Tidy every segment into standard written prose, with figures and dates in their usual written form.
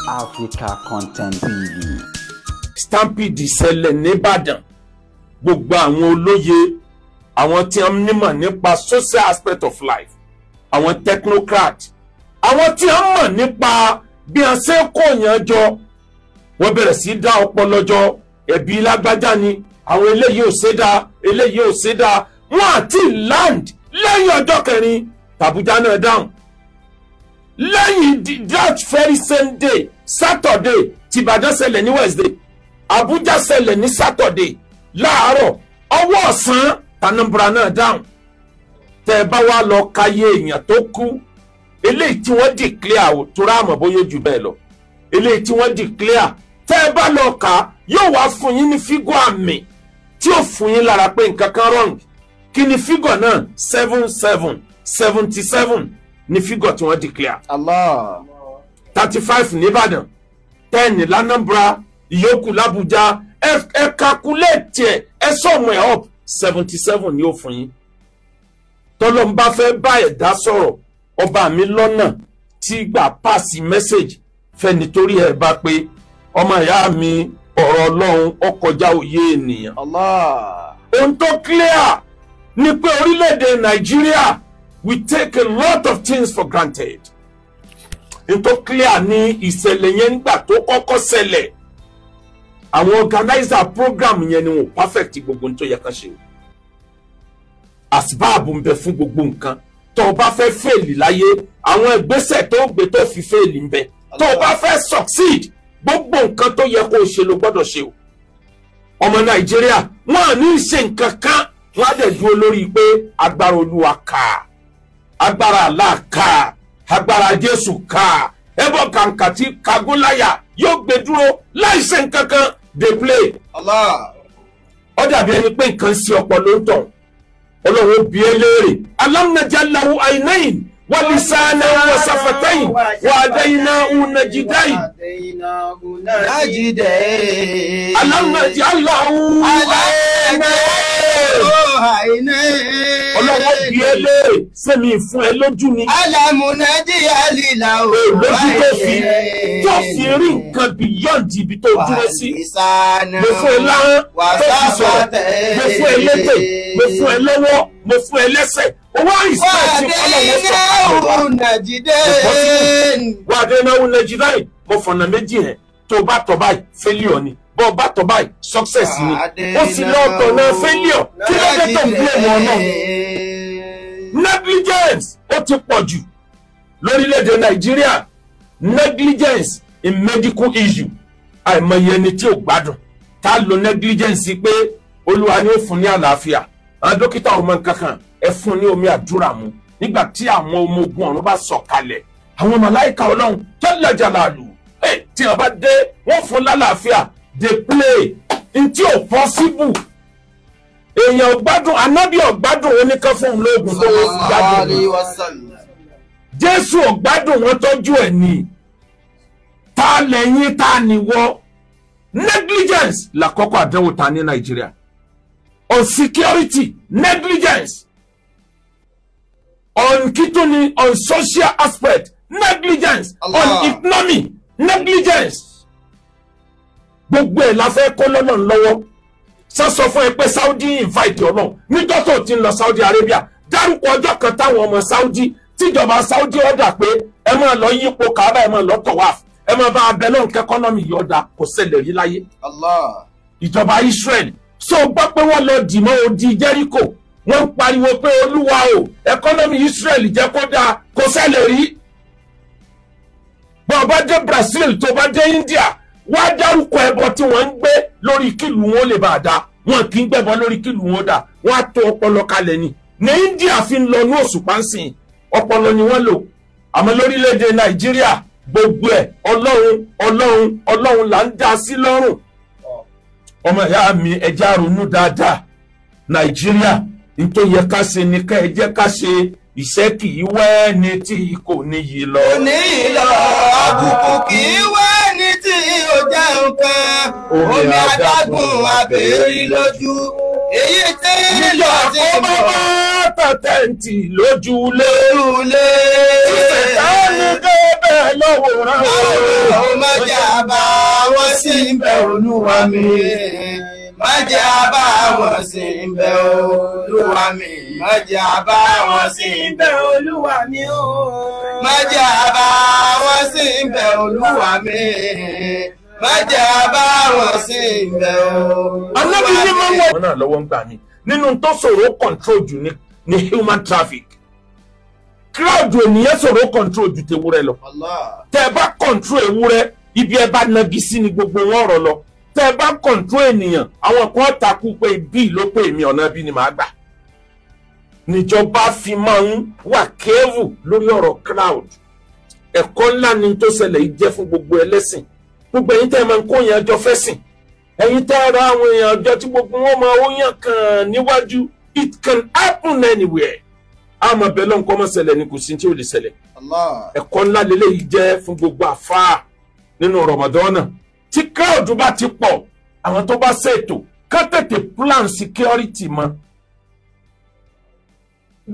Africa Content TV. Stampede ṣẹlẹ̀ nìbàdàn, gbogbo àwọn olóye, àwọn tí wọ́n nímọ̀ nípa social aspect of life, àwọn technocrat, àwọn tí wọ́n mọ̀ nípa bí wọ́n ṣe kó yẹn jọ, wọ́n bẹ̀rẹ̀ sí dá ọpọlọ jọ. Ẹ̀bí lágbájá ni àwọn eléyìí ò ṣe dáa, eléyìí ò ṣe dáa. Wọ́n àti land lẹ́yìn ọjọ́ kẹrin tàbújá náà dáhùn. Lẹ́yìn that very same day, Saturday, tìbàdàn ṣẹlẹ̀ ní Wednesday, Abuja ṣẹlẹ̀ ní Saturday láàárọ̀, ọwọ́ ọ̀sán tànàbùrà náà dáhùn. Tẹ́ ẹ bá wá lọ káyé èèyàn tó kú, eléyìí tí wọ́n declare ò tó ráàmọ̀ bóyá jù bẹ́ẹ̀ lọ, eléyìí tí wọ́n declare, tẹ́ ẹ bá lọ kà á yóò wá fún yín ní fígọ̀ àmì tí ó fún yín lára pé nǹkan kan wrong. Kí ni fígọ̀ náà? 7777 ní fígọ̀ tí wọ́n declare. Allah. 35 nìbàdàn, 10 l'Anambra, ìyókù l'Abuja. Ẹ calculate ẹ, ẹ sọ̀mù ẹ̀ up, 77 ni ó fún yín. Tọ́lọ́n bá fẹ́ bá ẹ̀dá sọ̀rọ̀, ọba mi lọ́nà tí gbà pass message fẹ́ni torí ẹ bá pé ọmọ ìyá mi, ọ̀rọ̀ Ọlọ́run ó kọjá òye ènìyàn. Allah. Ohun tó clear ni pé orílẹ̀-èdè Nàìjíríà, we take a lot of things for granted. Ohun tó clear ni ìṣẹ̀lẹ̀ yẹn nígbà tó kọ́kọ́ ṣẹlẹ̀, àwọn organizer program yẹn ni wọn perfect gbogbo ohun tó yẹ ká ṣe. Àsìbáàbò ń bẹ fún gbogbo nǹkan. Tó o bá fẹ́ fail láyé, àwọn ìgbésẹ̀ tó gbé tó fi fail ń bẹ. Tó o bá fẹ́ succeed, gbogbo nǹkan tó yẹ kó o ṣe ló gbọ́dọ̀ ṣe o. Ọmọ Nàìjíríà wọn à ní í ṣe nǹkan kan, wọn á dẹ̀ dúró lórí pé agbára Olúwa ká, agbára Allah ká, agbára Jésù ká, ẹbọ kàǹkà tí kagúnláyà yóò gbé dúró láì ṣe nǹkan kan. Dey play. Allah. Ó dàbí ẹni pé nǹkan sí ọpọlọ ń tàn. Ọlọ́run bí ẹ léèrè. Alam najal aynayn wa lisanan wa safatayn wa hadaynahu najdayn. Najidayn. Alam najal lahu aynayn. Ọlọ́run bí ẹ léèrè, sẹ́mi fún ẹ lójú ni. Alam najal lahu lójú tó fi rí nǹkan beyond ibi tó dúró sí. Mo fún ẹ láhán tó fi sọ̀rọ̀, mo fún ẹ létè, mo fún ẹ lọ́wọ́, mo fún ẹ lẹ́sẹ̀. Owó àìsàn ti Ọlọ́run sọ. Wà á dé náwó Nàìjíríà, mo fọ̀nà méjì hàn. Tó bá tọ̀ báyìí, failure ni. Bọ́ bá tọ̀ báyìí, success ni. Ó sì lọ́ọ̀tọ̀ náà failure. Kí ló dé tó ń blame wọn náà? Negligence ó ti pọ̀ jù lórílẹ̀‐èdè Nàìjíríà. Negligence in medical issue, àìmọye ẹni tí ò gbádùn tá a lo negligence pé Olúwa ni ó fún ní àlàáfíà. Àwọn dókítà ọmọ nǹkan kan, ẹ fún ní omi àdúrà mu. Nígbà tí àwọn ọmọ ogun ọ̀run bá sọ̀kalẹ̀, àwọn màláìka Ọlọ́run jalla jalalu, tí wọ́n bá dé wọ́n fún lálàáfíà. Dey play ntí ò possible. Èèyàn ò gbádùn, anábì ò gbádùn, oníkan fún un lóògùn tó wọ́n fi gbádùn. Jésù ò gbádùn, wọ́n tọ́jú ẹ̀ ní. Ta lẹ́yìn ta ni wọ́? Negligence làkọ́kọ́ àdánwò ta ní Nàìjíríà. On security, negligence. On kituni, on social aspect, negligence. Allah. On economy, negligence. Gbogbo ẹ̀ la fẹ́ kó lọ́nà lọ́wọ́. Sọ fún ẹ pé Saudi invite ọ̀nà níjọ́ tó ti ń lọ Saudi Arabia, dárúkọ ọjọ́ kan táwọn ọmọ Saudi tíjọba Saudi ọ̀dà pé ẹ máa lọ yípo Kaaba, ẹ máa lọ tọ̀wáf, ẹ máa bá abẹ lọ́hùn kẹ́kọ́nọ́mì yọ̀ọ̀dà, kò ṣẹlẹ̀ rí láyé. Allah. Ìjọba Israel so gbọ́ pé wọ́n lọ dìmọ́ odi Jericho, wọ́n ń pariwo pé Olúwa o, ẹkọ́nọ́mì Israel jẹ́ kó dáa, kò ṣẹlẹ̀ rí. Bọ́ ọ bá dé Brazil, tó bá dé India, wá dárúkọ ẹbọ tí wọ́n ń gbé lórí kílù wọn lè bá a dá. Wọn kì í gbẹ́bọ lórí kílù wọn dá, wọ́n á tó ọpọlọ kalẹ̀ ni. Ní India fi ń lọ ní òṣùpá ń sìn, ọpọlọ ni wọ́n lò. Àmọ́ lórílẹ̀‐èdè Nàìjíríà gbogbo ẹ̀ Ọlọ́run Ọlọ́run Ọlọ́run là ń dá sí lọ́rùn. Ọmọ ìyá mi, ẹja ronú dáadáa. Nàìjíríà nítorí yẹ ká ṣe ni ká ẹ jẹ́ ká ṣe. Iṣẹ́ kì í wẹ́ ni tí kò níyì lọ. Kò níyì lọ, àbùkù kì í wẹ́ ni tí ò jẹ́ nǹkan. Omi adágún abèérí lójú. Èyí tí lọ sí bọ̀. Nígbà tó bá tẹ̀tẹ̀ǹtì lójú lé. Lójú lé. Ìṣẹ̀dá ni débẹ̀ lọ́wọ́rán. Ó máa Má jẹ́ bá wọn sí ń bẹ̀ Olúwa mi. Má jẹ́ bá wọn sí ń bẹ̀ Olúwa mi. Má jẹ́ bá wọn sí ń bẹ̀ Olúwa mi o. Má jẹ́ bá wọn sí ń bẹ̀ Olúwa mi. Má jẹ́ bá wọn sí ń bẹ̀ Olúwa mi. Anábì ní máa ń wọ. Wọn náà lọ́wọ́ ń gbà mí nínú tó ṣòro control jù ní human traffic. Crowd ènìyàn ṣòro control ju tewúrẹ́ lọ. Tẹ́ ẹ bá control ewúrẹ́, ibi ẹ bá nagi sí ni gbogbo wọn rọ̀ lọ. Tẹ́ ẹ bá control ènìyàn, àwọn kan takú pé ibi ló pé èmi ọ̀nà bí ni màá gbà. Níjọba fi máa ń wà careful lórí ọ̀rọ̀ crowd. Ẹ̀kọ́ ńlá ni tó ṣẹlẹ̀ yìí jẹ́ fún gbogbo ẹlẹ́sìn. Gbogbo ẹ̀yin tẹ́ ẹ máa ń kó yẹn jọ fẹ́sìn. Ẹ̀yin tẹ́ ẹ ra àwọn èèyàn jọ tí gbogbo wọn máa ó yàn kàn níwájú. It can happen anywhere. Àmọ́ bẹ́ẹ̀ lọ́n kọ́ mọ́ ṣẹlẹ̀ ni kò sí tí ò lè ṣẹlẹ̀. Ẹ̀kọ́ ńlá lélẹ́yìí jẹ́ fún gbogbo àfáà nínú Ramadan. Tí crowd bá ti pọ̀, àwọn tó bá ṣètò ká tètè plan security mọ́.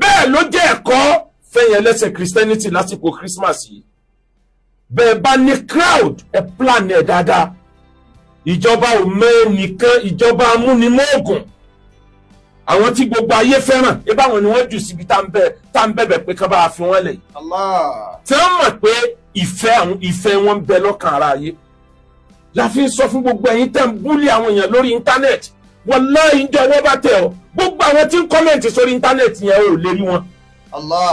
Bẹ́ẹ̀ ló jẹ́ ẹ̀kọ́ fẹ̀yìn ẹlẹ́sìn Christianity lásìkò Christmas yìí. Bẹ́ẹ̀ bá ní crowd ẹ plan ẹ̀ dáadáa. Ìjọba ò mẹ́nìkan, ìjọba amúnimóògùn. Àwọn tí gbogbo ayé fẹ́ràn, ebá wọn ni wọ́n jù síbi tá ń bẹ̀bẹ̀ pé kán bá fi wọ́n lẹ̀. Tí wọ́n mọ̀ pé ìfẹ́ wọn ń bẹ lọ́kàn ara ayé. La fi ń sọ fún gbogbo ẹ̀yin tẹ́ ń búlì àwọn èèyàn lórí íńtánẹ́ẹ̀tì. Wàláhì ìjọ ọwọ́ bá tẹ̀ ọ́. Gbogbo àwọn tí ń kọ́mẹ̀ntì sórí íńtánẹ́ẹ̀tì yẹn ò lè rí wọn.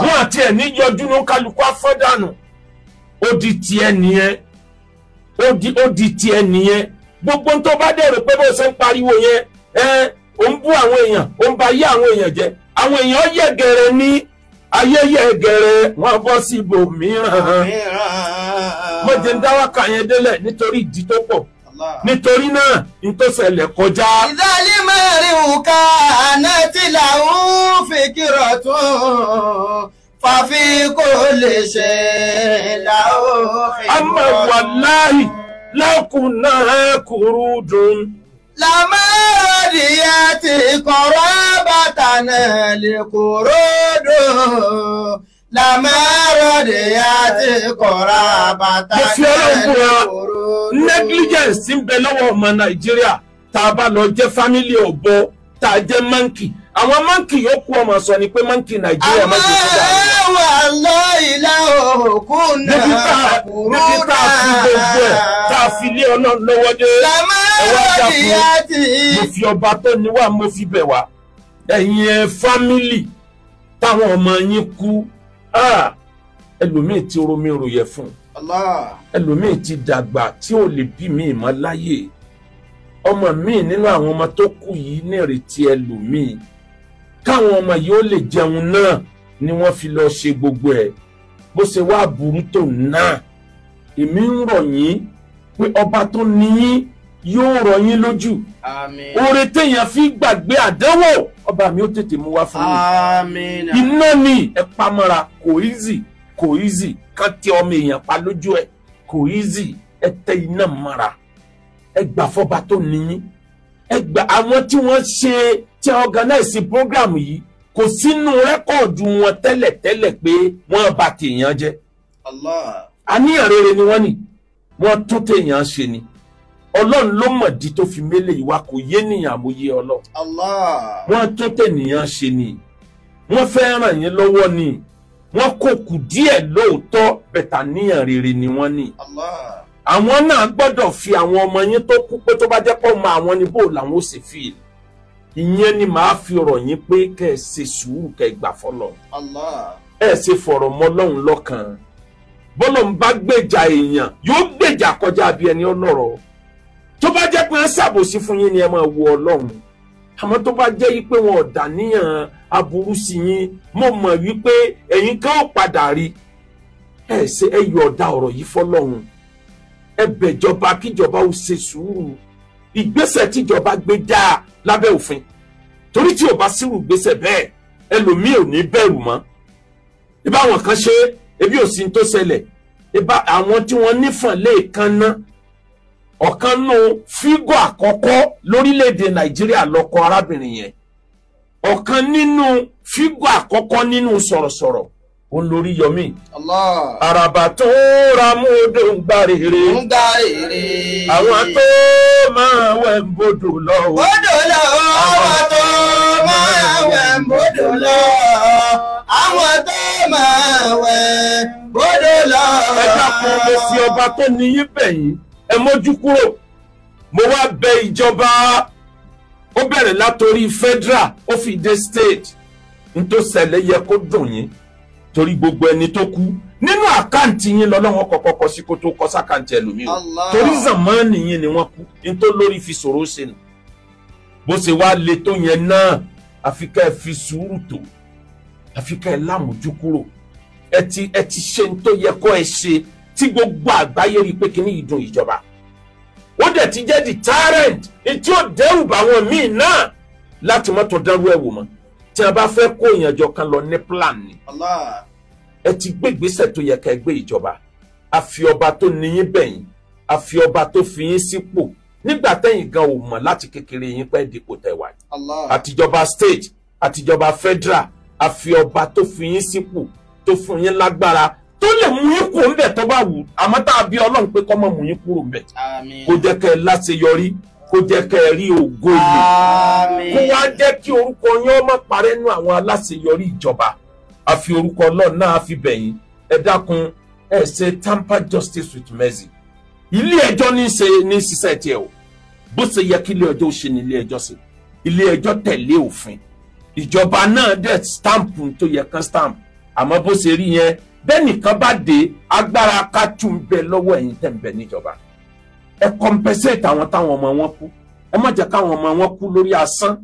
Wọ́n àti ẹ̀ ní yọjú ní kálukú afọ́dànù. Ó di tiẹ̀ nìyẹn. Ó di tiẹ̀ nìyẹn. Gbogbo tó bá dẹ̀rò pé bó ṣe ń pariwo yẹn, ó ń bú àwọn èèyàn, ó ń ba ayé àwọn èèyàn jẹ́. Àwọn èèyàn yẹ̀gẹ̀rẹ̀ ní ayé yẹ̀gẹ̀rẹ̀, wọ́n bọ́ sí ibòmíràn. Mo jẹ́ ń dáwàkà yẹn délẹ̀ nítorí ìdí tó pọ̀. Nítorí náà, n tó ṣẹlẹ̀ kọjá. Ìdálí mẹ́rin òkà àná tí làwọn fi kírọ̀ tún fàfi kò lè ṣe làwọn fi kírọ̀ tún. Àmọ́ wàláhì lákùnà kúrú dùn. Lamọ́rọ̀dìyàtì kọ̀rọ̀ bàtà náà lè kúrò dùn. Lamọ́rọ̀dìyàtì kọ̀rọ̀ bàtà náà lè kúrò dùn. Negligence ti ń bẹ lọ́wọ́ ọmọ Nàìjíríà tá a bá lọ jẹ́ fámílì ọ̀bọ tá a jẹ́ mọ́ǹkì. Àwọn mọ́ǹkì yòókù ọmọ sọ ni pé mọ́ǹkì Nàìjíríà má jẹ́ kó dáa. Àmọ́ wà lọ ìlà òkú náà kúrú náà. Níbi tá a fi gbogbo ẹ̀ tá a fi lé Ọlọ́run lọ́wọ́ dé. Lamọ́rọ̀dìyàtì. Mo fi ọba tó ní wá mo fi bẹ̀ wá. Ẹ̀yin ẹ fámílì táwọn ọmọ yín kú. Ẹlòmíì ti romi ròyẹ̀ fún. Ẹlòmíì ti dàgbà tí ò lè bí mi mọ́ láyè. Ọmọ mi nínú àwọn ọmọ tó kù yìí nírètí ẹlòmíì. Káwọn ọmọ yìí ó lè jẹun náà ni wọ́n fi lọ ṣe gbogbo ẹ̀. Bó ṣe wá burú tó náà, èmi ń rọ̀ yín pé ọba tó ní yín yóò rọ̀ yín lójú. Oore téèyàn fi gbàgbé àdánwò, ọba mi ó tètè mú wá fún mi. Iná ni ẹ pamọ́ra, kò easy, kò easy kán tẹ ọmọ èèyàn pa lójú ẹ, kò easy ẹ tẹ iná mọ́ra. Ẹ gbà fọba tó ní yín. Ẹ gbà àwọn tí wọ́n ṣe tí organize program yìí kò sínú rẹ́kọ̀dù wọn tẹ́lẹ̀tẹ́lẹ̀ pé wọ́n bà tèèyàn jẹ́. Àníyàn rere ni wọ́n ní, wọ́n tún tèèyàn ṣe ni. Ọlọ́run ló mọ̀dí tó fi mélé ìwà kò yé nìyàn àmúyé Ọlọ́run. Wọ́n tún tèèyàn ṣe ni, wọ́n fẹ́ ràn yín lọ́wọ́ ni, wọ́n kò kù díẹ̀ lóòótọ́ bẹ̀tà níyàn rere ni wọ́n ní. Àwọn náà gbọ́dọ̀ fi àwọn ọmọ yín tó kú pé tó bá jẹ́ pọ̀ mọ́ àwọn ni bó làwọn ó sì fi ìyẹn ni màá fi rọ̀ yín pé kẹ́ ẹ ṣe sùúrù kẹ́ ẹ gbà fọlọ́. Ẹ ṣe fọ̀rọ̀ mọ́ Ọlọ́run lọ́kàn. Bọ́lọ̀ ń bá gbèjà èèyàn yóò gbèjà kọjá bí ẹni ọlọ́rọ̀. Tó bá jẹ́ pé ń ṣàbòsí fún yín ni ẹ máa wo Ọlọ́run. Àmọ́ tó bá jẹ́ pé wọn ò dàníyàn aburú sí yín, mo mọ̀ wípé ẹ̀yin kan ò padà rí. Ẹ ṣe ẹ yọ ọ̀dà ọ̀rọ̀ yìí fọlọ́run. Ẹ bẹ̀jọba kíjọba ó ṣe sùúrù. Ìgbésẹ̀ tíjọba gbé dáa lábẹ́ òfin. Torí tí ò bá sírù gbésẹ̀ bẹ́ẹ̀, ẹlòmíì ò ní bẹ̀rù mọ́. Ibà àwọn kan ṣe ebi ò sí tó ṣẹlẹ̀. Ibà àwọn tí wọ́n nífọ̀n lẹ́ẹ̀kan ná. Ọ̀kan nù fígọ̀ àkọ́kọ́ lórílẹ̀‐èdè Nàìjíríà lọ́kọ arábìnrin yẹn. Ọ̀kan nínú fígọ̀ àkọ́kọ́ nínú sọ̀rọ̀sọ̀rọ̀. Ó ń lórí yọmí. Allah. Àràbà tó ra mú odò ń gbá rere. Ń gbá rere. Àwọn tó máa wẹ̀ ń bodò lọ. Bodò lọ, àwọn tó máa wẹ̀ ń bodò lọ. Àwọn tó máa wẹ̀ bodò lọ. Ẹ dákun, mo fi ọba tó ní yín bẹ̀ yín, ẹ mójú kúrò. Mo wá bẹ̀ ìjọba, ó bẹ̀rẹ̀ látòrí federal, ó fi dé state. N tó ṣẹlẹ̀ yẹ kó dùn yín, torí gbogbo ẹni tó kú nínú àkáǹtì yín lọ́lọ́wọ́n kọ́kọ́ kọ sí kó tó kọ sákàǹtì ẹlòmíì o. Allah. Torí zamani yín ni wọ́n kú, n tó lórí fi ṣòro ṣe nù. Bó ṣe wá le tó yẹn náà, àfi ká ẹ fi sùúrù tó, àfi ká ẹ lámójú kúrò. Ẹ ti ṣe n tó yẹ kó ẹ ṣe, tí gbogbo àgbáyé rí i pé kíní ìdùn ìjọba. Ó dẹ̀ ti jẹ́ deterrent tí ó dẹ́rù bá wọn míì náà láti mọ́tò dẹ́rù ẹ̀ wò mọ́. Tí a bá fẹ́ kó ìyànjọ kan lọ ní plan ni. Allah. Ẹ ti gbé ìgbésẹ̀ tó yẹ ká ẹ gbé ìjọba. A fi ọba tó ní yín bẹ̀yìn, a fi ọba tó fi yín sípò nígbà tẹ́yìn gan ò mọ̀ láti kékeré yín pẹ́ dípò tẹ̀wá. Allah. Àtijọba state, àtijọba federal, a fi ọba tó fi yín sípò, tó fún yín lágbára, tó lè mú yín kúrò ńbẹ̀ tó bá wù. Àmọ́ tá a bí Ọlọ́run pé kó má mú yín kúrò ńbẹ̀. Àmín. Kó jẹ́ kẹ́ ẹ láṣeyọrí, kó jẹ́ kẹ́ ẹ rí ògo yìí. Àmín. Kó wá jẹ́ kí orúkọ yín ó má parẹ́ nú àwọn aláṣeyọrí ìjọba. A fi orúkọ Ọlọ́run náà fi bẹ̀yìn. Ẹ dákun, ẹ ṣe tamper justice with mercy. Ilé ẹjọ́ ní ṣe ní ṣiṣẹ́ tiẹ̀ o. Bó ṣe yẹ kí ilé ẹjọ́ ṣe ní ilé ẹjọ́ ṣe. Ilé ẹjọ́ tẹ̀lé òfin. Ìjọba náà dẹ̀ stamp tó yẹ kán stamp. Àmọ́ bó ṣe rí yẹn, bẹ́ẹ̀ nìkan bá dé, agbára ká tún bẹ lọ́wọ́ ẹ̀yin tẹ̀ ń bẹ níjọba. Ẹ compensate àwọn táwọn ọmọ wọn kú. Ẹ má jẹ́ káwọn ọmọ wọn kú lórí asán.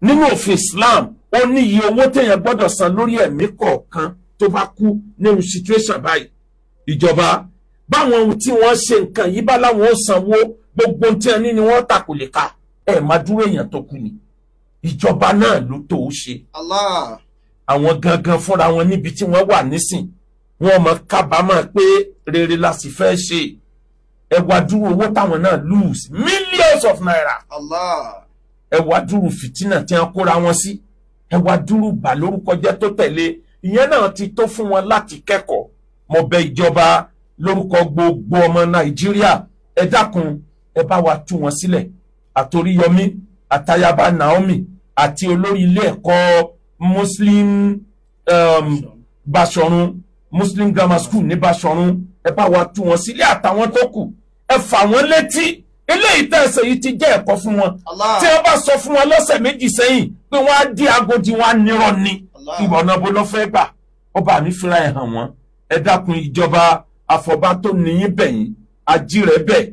Nínú òfin Islam, ó ní iye owó téèyàn gbọ́dọ̀ san lórí ẹ̀mí kọ̀ọ̀kan tó bá kú nínú situation báyìí. Ìjọba, báwọn ohun tí wọ́n ṣe nǹkan yìí bá láwọn ó sanwó, gbogbo ohun tí wọ́n ní ni wọ́n tà kò lè ka. Ẹ má dúró èèyàn tó kú ni. Ìjọba náà ló tó o ṣe. Allah. Àwọn gangan fúnra wọn níbi tí wọ́n wà nísìn, wọ́n mọ kábàámọ̀ pé rere la sì fẹ́ ṣe. Ẹ wá dúró owó táwọn náà lose, millions of naira. Allah. Ẹ wá dúró fìtínà tí wọ́n kóra wọn sí. Ẹ wá dúró bà lórúkọ jẹ́ tó tẹ̀lé. Ìyẹn náà ti tó fún wọn láti kẹ́kọ̀ọ́. Mo bẹ̀ ìjọba lórúkọ gbogbo ọmọ Nàìjíríà, ẹ dákun, ẹ bá wa tú wọn sílẹ̀. Àtoríyọmí, àtayaba Naomi, àti olórí ilé ẹ̀kọ́ Muslim Basọ̀run, Muslim Grammar School ní Basọ̀run, ẹ bá wa tú wọn sílẹ̀ àtàwọn tó kù. Ẹ fà wọ́n létí. Eléyìí tẹ̀sẹ̀ yìí ti jẹ́ ẹ̀kọ́ fún wọn. Allah. Tí wọ́n bá sọ fún wọn lọ́sẹ̀ méjì sẹ́yìn pé wọ́n á dí agodi, wọn á nírọ̀ ni. Allah. Ìwọ̀nà bó lọ́ fẹ́ gbà. Ọba mi fira ẹ̀ hàn wọ́n. Ẹ dákun ìjọba, àfọ̀bá tó níyín bẹ̀yìn, ají rẹ̀ bẹ̀,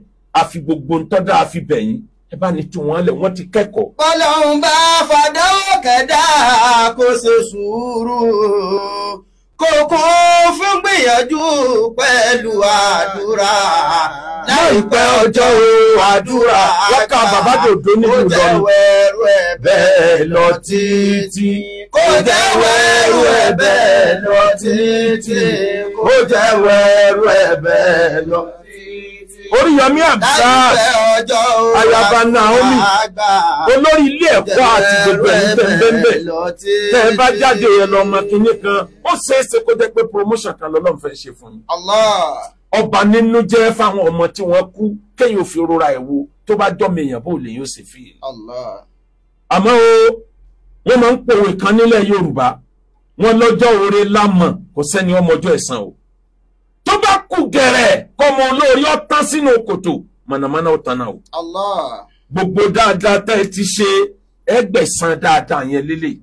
àfi gbogbo ntọ́dá àfi bẹ̀yìn. Ẹ bá ní tú wọn lẹ̀, wọ́n ti kẹ́kọ̀ọ́. Bọ́lọ́hún bá fàdánwò kẹ̀dá kó ṣe sùúrù, kó kún fún gbìyànjú pẹ̀lú àdúrà. Láìpẹ́ ọjọ́ o, àdúrà Wákà bàbá dòdò nílùú kó jẹ́ Ìlọrin. wẹ́rú ẹ̀ Bẹ́ẹ̀ lọ títí. Kó jẹ́ wẹ́rú ẹ̀ bẹ́ẹ̀ lọ títí. Kó jẹ́ wẹ́rú ẹ̀ bẹ́ẹ̀ lọ títí. Oríyọmí Hamzat, Láìpẹ́ ọjọ́ o, Ayaba Naomi, àgbà olórí ilé ẹ̀kọ́ àti gbogbo ẹ̀yin bẹ́ẹ̀ tẹ́ ẹ bá jáde yẹn lọ ọmọ kínní kan, ó ṣeé ṣe kó jẹ́ pé promotion kan lọ́lọ́run fẹ́ ṣe fún yín. Allah. Ọba nínú jẹ́ fáwọn ọmọ tí wọ́n kú, kéèyàn fi rora ẹ̀ wo tó bá jọ́mọ èèyàn bó lè yóò sì fi. Allah. Àmọ́ o, wọ́n máa ń pòwe kan nílẹ̀ Yorùbá, wọ́n lọ́jọ́ oore lámọ̀, kò sẹ́ni ọmọ ọjọ́ ẹ̀san o. Tó bá kú gẹ̀rẹ̀ kọ́mọ olóore ó tán sínú kòtò, mọ̀nàmọ́ná ó tán náà o. Allah. Gbogbo dáadáa tẹ́ ẹ ti ṣe, ẹgbẹ̀san dáadáa yẹn lélẹ̀.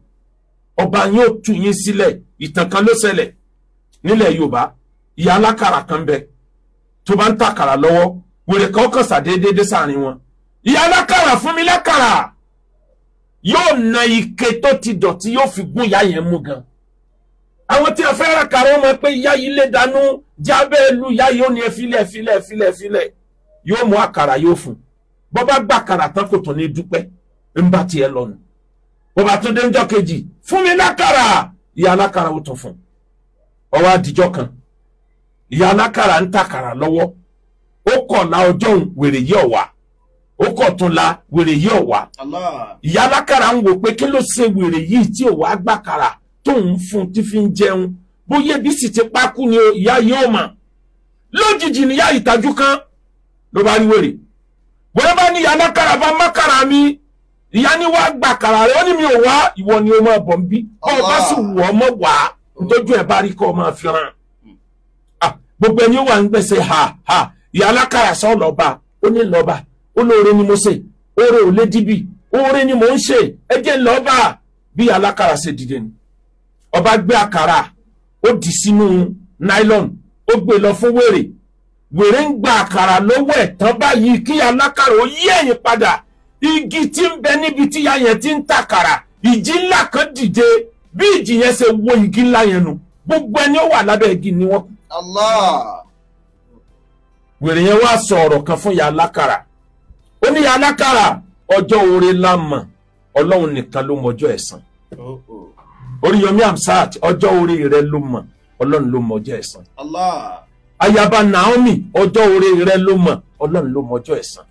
Ọba yín ó tú yín sílẹ̀. Ìtàn kan ló ṣẹlẹ̀ nílẹ̀ Yorùbá. Ìyá alákàrà kan bẹ tó bá ń tàkàrà lọ́wọ́, wèrè kan kàn sàdédédé sáàrin wọn. Ìyá alákàrà, fún mi lákàrà. Yóò na ike tó ti dọ̀tí, yóò fi gún ìyá yẹn mú gan. Àwọn tí a fẹ́ ra kàrà wọn mọ̀ pé ìyá yìí lè dànù jábẹ́ lu ìyá yìí, ó ní ẹ filẹ̀ filẹ̀ filẹ̀ filẹ̀. Yóò mú àkàrà yóò fún. Bọ́ bá gbà kàrà tán, kò tún ní dúpẹ́, ń bá tiẹ̀ lọ́nu. Bó bá tún dé ńjọ́ kejì, fún mi lákàrà, ìyá alákàrà ó tún fún. Ọwọ́ àdìjọ́ kan, ìyá alákàrà ń tàkàrà lọ́wọ́. Ó kọ̀ la ọjọ́ òun, wèrè yìí ọ̀wà. Ó kọ̀ tún la, wèrè yìí ọ̀wà. Allah. Ìyá alákàrà ń wò pé kí ló ṣe wèrè yìí tí ò wá gbàkàrà tóun fún tí fi ń jẹun. Bóyá ebi sì ti pákú ni ìyá yóò mà. Lójijì níyà ìtajú kan ló bá rí wèrè. Bóyá bá ní ìyá alákàrà bá mákàrà mi, ìyá ní wàá gbà kàrà rẹ, ó ní mi ò wá, ìwọ ni o máa bọ̀ ń bí. Ọ bá sì wù ọ mọ́ wá, ntójú ẹ̀ bá rí kọ́ ọ máa fi ràn. Gbogbo ẹni wà ń gbèsè ha ha, ìyá alákàrà sọ lọ́ba, ó ní lọ́ba, ó lóore ni mo ṣe, oore ò lé díbì, oore ni mò ń ṣe, ẹ jẹ́ lọ́ba. Bí ìyá alákàrà ṣe dìde ni. Ọba gbé àkàrà, ó dì sínú nylon, ó gbé lọ fún wèrè. Wèrè ń gba àkàrà lọ́wọ́ ẹ̀ tán báyìí kí alákàrà ó yí ẹ̀yìn padà. Igi tí ń bẹ níbi tí ìyá yẹn ti ń tàkàrà, ìjì ńlá kan dìde. Bí ìjì yẹn ṣe wó igi ńlá yẹn nù, gbogbo ẹni ó wà lábẹ́ igi ni wọ́n kú. Allah. Wèrè yẹn wá sọ ọ̀rọ̀ kan fún ìyá alákàrà. Ó ní ìyá alákàrà, ọjọ́ oore la mọ̀, Ọlọ́run nìkan ló mọjọ́ ẹ̀san. Oríyọmí Hamzat, ọjọ́ oore rẹ ló mọ̀, Ọlọ́run ló mọjọ́ ẹ̀san. Allah. Ayaba Naomi, ọjọ́ oore rẹ ló mọ̀, Ọlọ́run ló mọjọ́ ẹ̀san.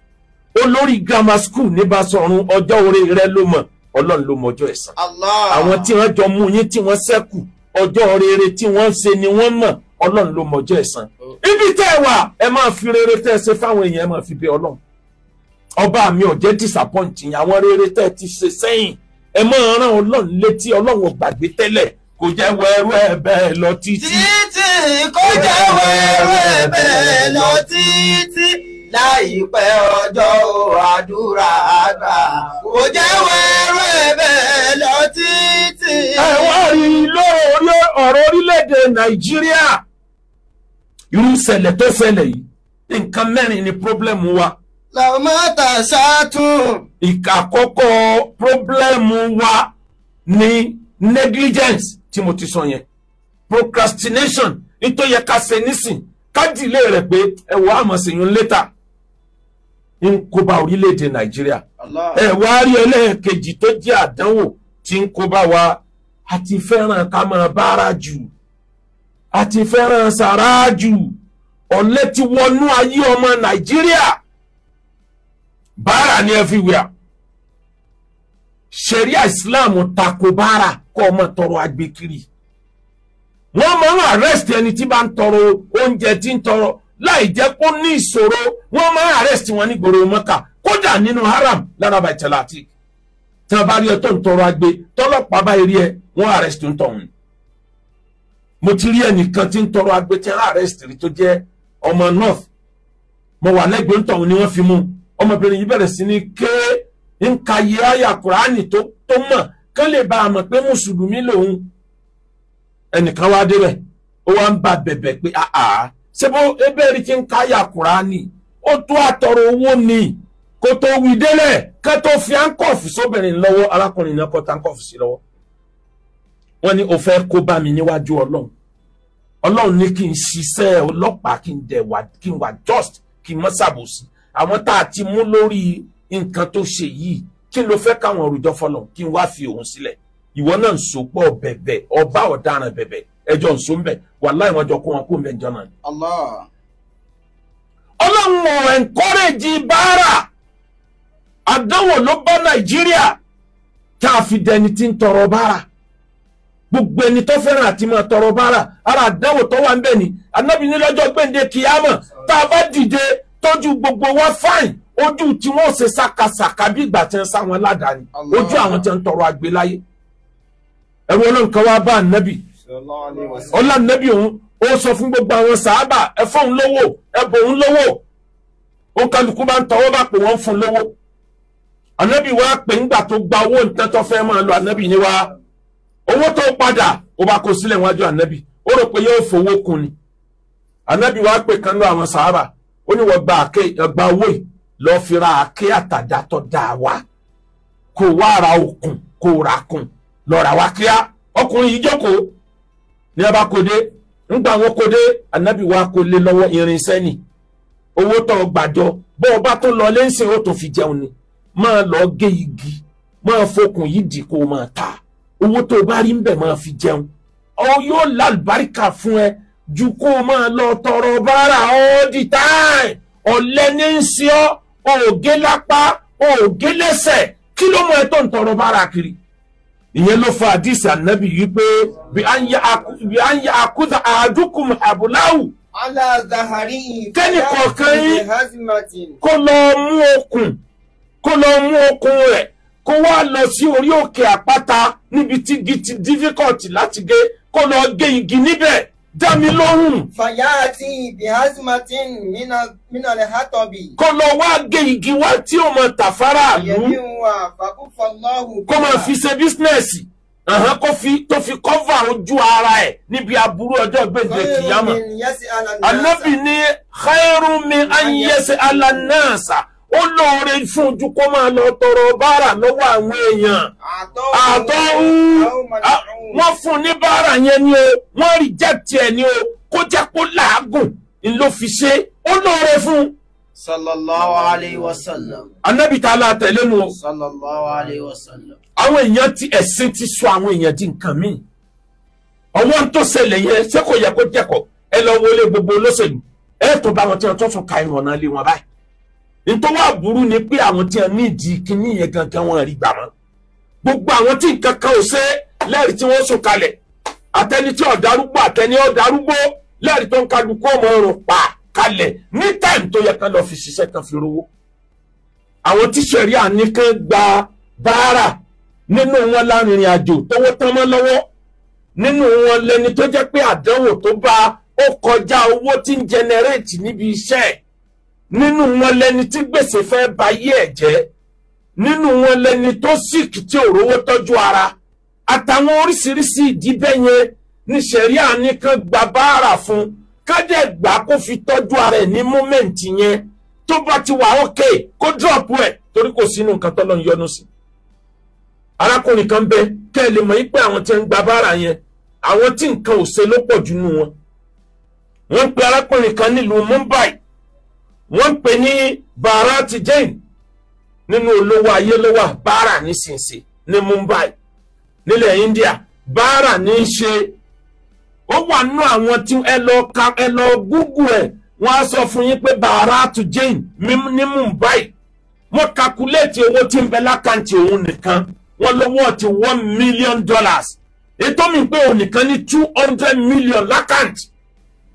Olórí grammar school ní Basọ̀run, ọjọ́ oore rẹ ló mọ̀, Ọlọ́run ló mọjọ́ ẹ̀san. Allah. Àwọn tí wọ́n jọ mú yín tí wọ́n ṣẹ́kù, ọjọ́ rere tí wọ́n ń ṣe ni wọ́n mọ̀, Ọlọ́run ló mọjọ́ ẹ̀san. Ibi tẹ́ ẹ wà, ẹ máa fi rere tẹ́ ẹ ṣe fáwọn èèyàn, ẹ máa fi bẹ Ọlọ́run. Ọba mi ò jẹ́ disappoint yín, àwọn rere tẹ́ ẹ ti ṣe sẹ́yìn, ẹ máa rán Ọlọ́run létí, Ọlọ́run ò gbàgbé tẹ́lẹ̀, kò jẹ́ wẹ́rú ẹ bẹ́ẹ̀ lọ títí. Títí kò jẹ́ wẹ́rú ẹ bẹ́ẹ̀ lọ títí, láìpẹ́ ọjọ́ àdúrà àgbà, kò jẹ́ wẹ́rú ẹ bẹ́ẹ̀ lọ títí. Ẹ wá rí lórí ọ̀rọ̀ orílẹ̀-èdè Nàìjíríà, irú ìṣẹ̀lẹ̀ tó ṣẹlẹ̀ yìí, nǹkan mẹ́rin ni pírọ́blẹ́mù wa. Lọ́mọ́tà ṣáàtún. Ìkà àkọ́kọ́ pírọ́blẹ́mù wa ni negligence tí mo ti sọ yẹn, procrastination, nítorí yẹ ká ṣe nísìn, ká dìlé rẹ̀ pé ẹ wọ àmọ̀ sí yún létà, ń kó bá orílẹ̀-èdè Nàìjíríà. Ẹ wá rí ẹlẹ́ẹ̀kejì tó jẹ́ àdánwò tí ń kó bá wa, a ti fẹ́ràn ká máa bára jù, a ti fẹ́ràn sàrá jù, ọ̀lẹ ti wọnú ayé ọmọ Nàìjíríà. Bára ní everywhere. Ṣẹ̀ríà Islam tako bára kọ́ ọmọ tọrọ agbèkiri. Wọ́n máa ń arrest ẹni tí bá ń tọrọ oúnjẹ tí ń tọrọ láì jẹ́ kó ní ìṣòro. Wọ́n máa ń arrest wọn ní gbòòrò Mọ́kà, kódà nínú haram lára Baitelatik. Tí wọ́n bá rí ẹ tó ń tọrọ agbe, tọ́lọ́pàá bá rí ẹ, wọ́n arrest ń tọ̀hún. Mo ti rí ẹnìkan tí ń tọrọ agbe tí wọ́n arrest rí tó jẹ́ ọmọ North. Mo wà lẹ́gbẹ̀ẹ́ ń tọ̀hún ni wọ́n fi mú. Ọmọbìnrin yìí bẹ̀rẹ̀ sí ní ké ń ka iye àyà Kùránì tó mọ̀ kán lè bá a mọ̀ pé mùsùlùmí lòun. Ẹnìkan wá débẹ̀, ó wá ń ba bẹ̀bẹ̀ pé àà ṣé bó ebéèrè ti ń ka àyà Kùránì, ó tó àtọrọ owó ni kó tó wí délẹ̀ ká tó fi áńkọ̀fù sóbìnrin lọ́wọ́. Arákùnrin náà kọ́ táńkọ̀fù sí lọ́wọ́. Wọ́n ní o fẹ́ kó bá mi níwájú Ọlọ́run. Ọlọ́run ní kí n ṣiṣẹ́ ọlọ́pàá, kí n dẹ̀ wà, kí n wà just, kí n mọ́ ṣàbòsí. Àwọn tá a ti mú lórí nǹkan tó ṣe yìí, kí ló fẹ́ káwọn òrùjọ fọlọ̀, kí n wá fi òun sílẹ̀. Ìwọ náà ń sopọ̀ bẹ̀bẹ̀, ọba ọ̀daràn bẹ̀bẹ̀, ẹjọ́ ń so ń bẹ̀, wàláhì wọ́n jọ kó wọn kó ń bẹ̀ jọ náà. Allah. Ọlọ́run ò encourage báárà. Àdánwò ló bá Nàìjíríà tá a fi dẹni tí ń tọrọ báárà. Gbogbo ẹni tó fẹ́ràn àti máa tọrọ báárà, ara àdánwò tó wà ń bẹ̀ ni. Ànábì ní lọ́jọ́ gbèǹde kìámọ̀, tá a bá dìde tọ́jú gbogbo wa fáìn, ojú tí wọ́n ṣe ṣàkàṣàkà bí ìgbà tí wọ́n sá wọn ládàá ni, ojú àwọn tí wọ́n tọrọ àgbé láyé. Ẹ̀rù Ọlọ́run kan wá bá ànábì, ọlá ànábì òun ó sọ fún gbogbo àwọn sàábà, ẹ fún òun lówó, ẹ bò òun lówó. Ó kálukú bá ń tọwọ́ bá pè wọ́n fún lówó. Ànábì wá pè ńgbà tó gba owó nǹkan tó fẹ́ máa lọ, ànábì ní wá owó tó padà ó bá kó sílẹ̀ wájú ànábì, ó rò pé yóò fowó kun ni. Ànábì wá pè kan lọ àwọn sàábà, ó ní wọ́n gba owó yìí lọ fi ra àáké àtàdá tó dáa wá, kó wá ra okùn, kó ra kùn, lọ rà wá kíá. Ọkùnrin yìí jókòó ní abá kò dé. Ńgbà wọn kò dé, ànábì wa kò lé lọ́wọ́ irinṣẹ́ ni owó tó gbàjọ, bó o bá tó lọ lẹ́sìn ó tó fi jẹun ni. Máa lọ gé igi, máa fokùn yìí dì kó máa ta, owó tó o bá rí ń bẹ̀ máa fi jẹun, ọ yóò lálùbáríkà fún ẹ ju kó o máa lọ tọrọ bára all the time. Ọ̀lẹ ní ń ṣe ọ́, ògé lápá, ògé lẹ́sẹ̀, kí ló mú ẹ tó ń tọrọ bára kiri? Ìyẹn ló fa àdìsí ànábì yìí pé bí à ń ya àkúdà àdúkùn àbúláwù. Kẹ́ni kọ̀ọ̀kan yín kó lọ mú okùn, kó lọ mú okùn rẹ̀, kó wá lọ sí orí òkè àpáta níbi tí igi ti difficult láti gé, kó lọ gé igi níbẹ̀. Dá mi lóhùn. Fàyàtì bihazimatin minal hatobi. Kó lọ wá gé igi wá tí ó mọ tàfárà lù. Kó máa fi ṣe bísínẹ́sì. Kó fi tó fi kọ́fà ojú ara ẹ̀ níbi aburú ọjọ́ gbèǹde kìyàmà. Ànábì ní khairu min an yas'ala an-nasa. Ó lóore fún ojú kó máa lọ tọrọ báárà lọ́wọ́ àwọn èèyàn. Àtọ́ wọ́n fún ní báárà yẹn ni o, wọ́n reject ẹ̀ ni o, kó jẹ́ kó làágùn ń ló fi ṣe, ó lóore fún. Sallallahu alayhi wa sallam. Ànábì tá a la tẹ̀lé nu o. Sallallahu alayhi wa sallam. Àwọn èèyàn ti ẹ̀sìn ti sọ àwọn èèyàn di nǹkan míì. Ọwọ́n tó ṣẹlẹ̀ yẹn ṣé kò yẹ kó jẹ́kọ̀ọ́? Ẹ lọ wọlé gbogbo olóṣèlú, ẹ tó bá wọn tí wọn tó tún ka ìrànà lé wọn báyìí. Nítorí wà burú ni pé àwọn tí wọn ní ìdí kíní yẹn gangan wọn rí gbà mọ́. Gbogbo àwọn tí nǹkan kan ò ṣe lẹ́rìí tí wọ́n sùn kalẹ̀, àtẹni tí ọ̀darúgbó àtẹni ọ̀darúgbó lẹ́rìí tó ń kálukú ọmọ ọrùn pa kalẹ̀ ní táìmù tó yẹ kán lọ fi ṣiṣẹ́ kan fi rówó. Àwọn tí ṣẹ̀ríà ní kán gba báárà nínú wọn lárìnrìn àjò tówó tán mọ́ lọ́wọ́, nínú wọn lẹni tó jẹ́ pé àdánwò tó bá ó kọjá owó tí ń jẹnẹrétì níbi iṣẹ́, nínú wọn lẹni tí gbèsè fẹ́ ba yé ẹ̀ jẹ́, nínú wọn lẹni tó sick tí ò rówó tọ́jú ara, àtàwọn oríṣiríṣi ìdí bẹ́ẹ̀ yẹn ní ṣẹ̀ríà ní kán gba báárà fún, kájẹ́ gbà kó fi tọ́jú ara ẹ̀ ní mọ́mẹ́ǹtì yẹn. Tó bá ti wà ókè kó drop ẹ̀ torí kò sínú nǹkan tọ́lọ́ ń yọnu sí. Arákùnrin kan bẹ kẹ́ ẹ lè mọ̀ pé àwọn tí ń gba báárà yẹn, àwọn tí nǹkan ò ṣe ló pọ̀ jù nù wọn. Wọ́n ń pe arákùnrin kan nílùú Mumbai, wọ́n ń pè ní Bharat Jain, nínú olówó ayé ló wà, báárà nísinsìnyí ní Mumbai nílẹ̀ India. Báárà ní í ṣe, ó wà nínú àwọn tí ẹ lọ ka, ẹ lọ Google ẹ, wọ́n á sọ fún yín pé Bharat Jain ní Mumbai, wọ́n kakuléètì owó tí ń bẹ lákàntì òun nìkan, wọ́n lọ́wọ́ ti $1 million. Ètò mi pé òun nìkan ní 200 million lákàntì.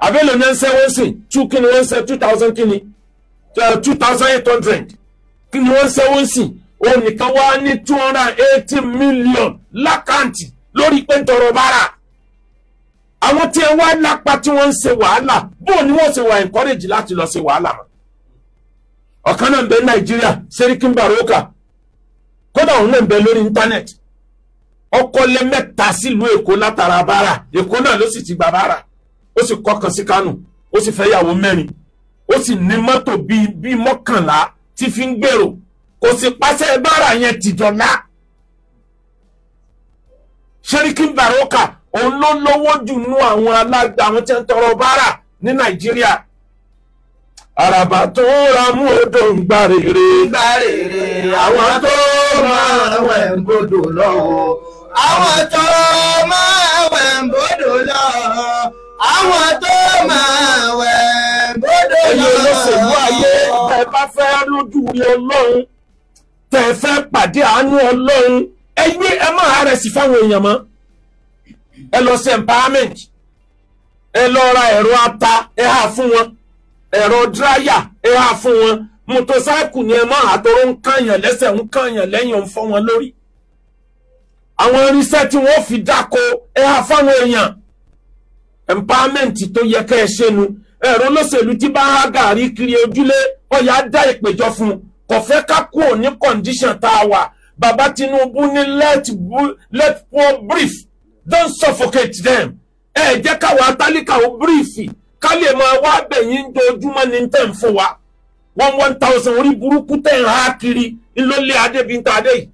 Àbẹ́lẹ̀ ní ẹ̀ ń sẹ́ wọ́n sìn two kí ni wọ́n ń sẹ́ 2,000 kí ni 2,800 kí ni wọ́n ń sẹ́ wọ́n sìn, òun nìkan wá ní 280 million lákàntì lórí pé ń tọrọ bára. Àwọn tí ẹ wá lápá tí wọ́n ń ṣe wàhálà, bóò ni wọ́n ṣe wà encourage láti lọ ṣe wàhálà mọ́. Ọ̀kan náà ń bẹ Nàìjíríà, Serikin Baroka, kódà òun náà ń bẹ lórí íńtánẹ́ẹ̀tì. Ọkọlẹ̀ mẹ́ta sílùú Èkó látara bára, Èkó náà ló sì ti gba bára, ó sì kọkàn sí Kánò, ó sì fẹ́ yàwó mẹ́rin, ó sì ní mọ́tò bíi 11 tí fi ń gbèrò, kò sì pàṣẹ bára yẹn tìjọ́lá. Serikin Baroka òun ló lówó jù nú àwọn alága àwọn tí ń tọrọ bára ní Nàìjíríà. Àràbà tó ra mú odò ń gbà rere. Àwọn tó máa wẹ̀ ń bodò lọ. Àwọn tó máa wẹ̀ ń bodò lọ. Àwọn tó máa wẹ̀ ń bodò lọ. Ẹ̀yin olóṣèlú ayé, tẹ́ bá fẹ́ lójú rí Ọlọ́run, tẹ́ fẹ́ pàdé àánú Ọlọ́run, ẹgbẹ́ ẹ máa rẹ̀ sí fáwọn èèyàn mọ́. Ẹ lọ sí empowerment, ẹ lọ ra ẹ̀rọ ata, ẹ hà fún wọn, ẹ̀rọ dráyà ẹ hà fún wọn, mọ́tòsáìkù ni ẹ máa àtọrọ ń kàyàn lẹ́sẹ̀, ń kàyàn lẹ́yìn, ń fọ́ wọn lórí. Àwọn irinṣẹ́ tí wọ́n fi dáko ẹ hà fáwọn èèyàn. Empowerment tó yẹ kẹ́ ẹ ṣe nu. Ẹ̀rọ olóṣèlú tí bá há gàrí kiri ojúlé, ọ̀yà dá ìpèjọ fún un, kò fẹ́ ká kúrò ní condition tá a wà. Bàbá Tinubu ní let poor brief, don't suffocate them. Ẹ jẹ́ káwa tálíkà ó bírífì ká lè máa wá bẹ̀yìn dojúmọ́ ní tẹ̀ ń fún wa. 1,000 orí burúkú tẹ̀ ń há kiri ńlọ́lé Adébíntà adé yìí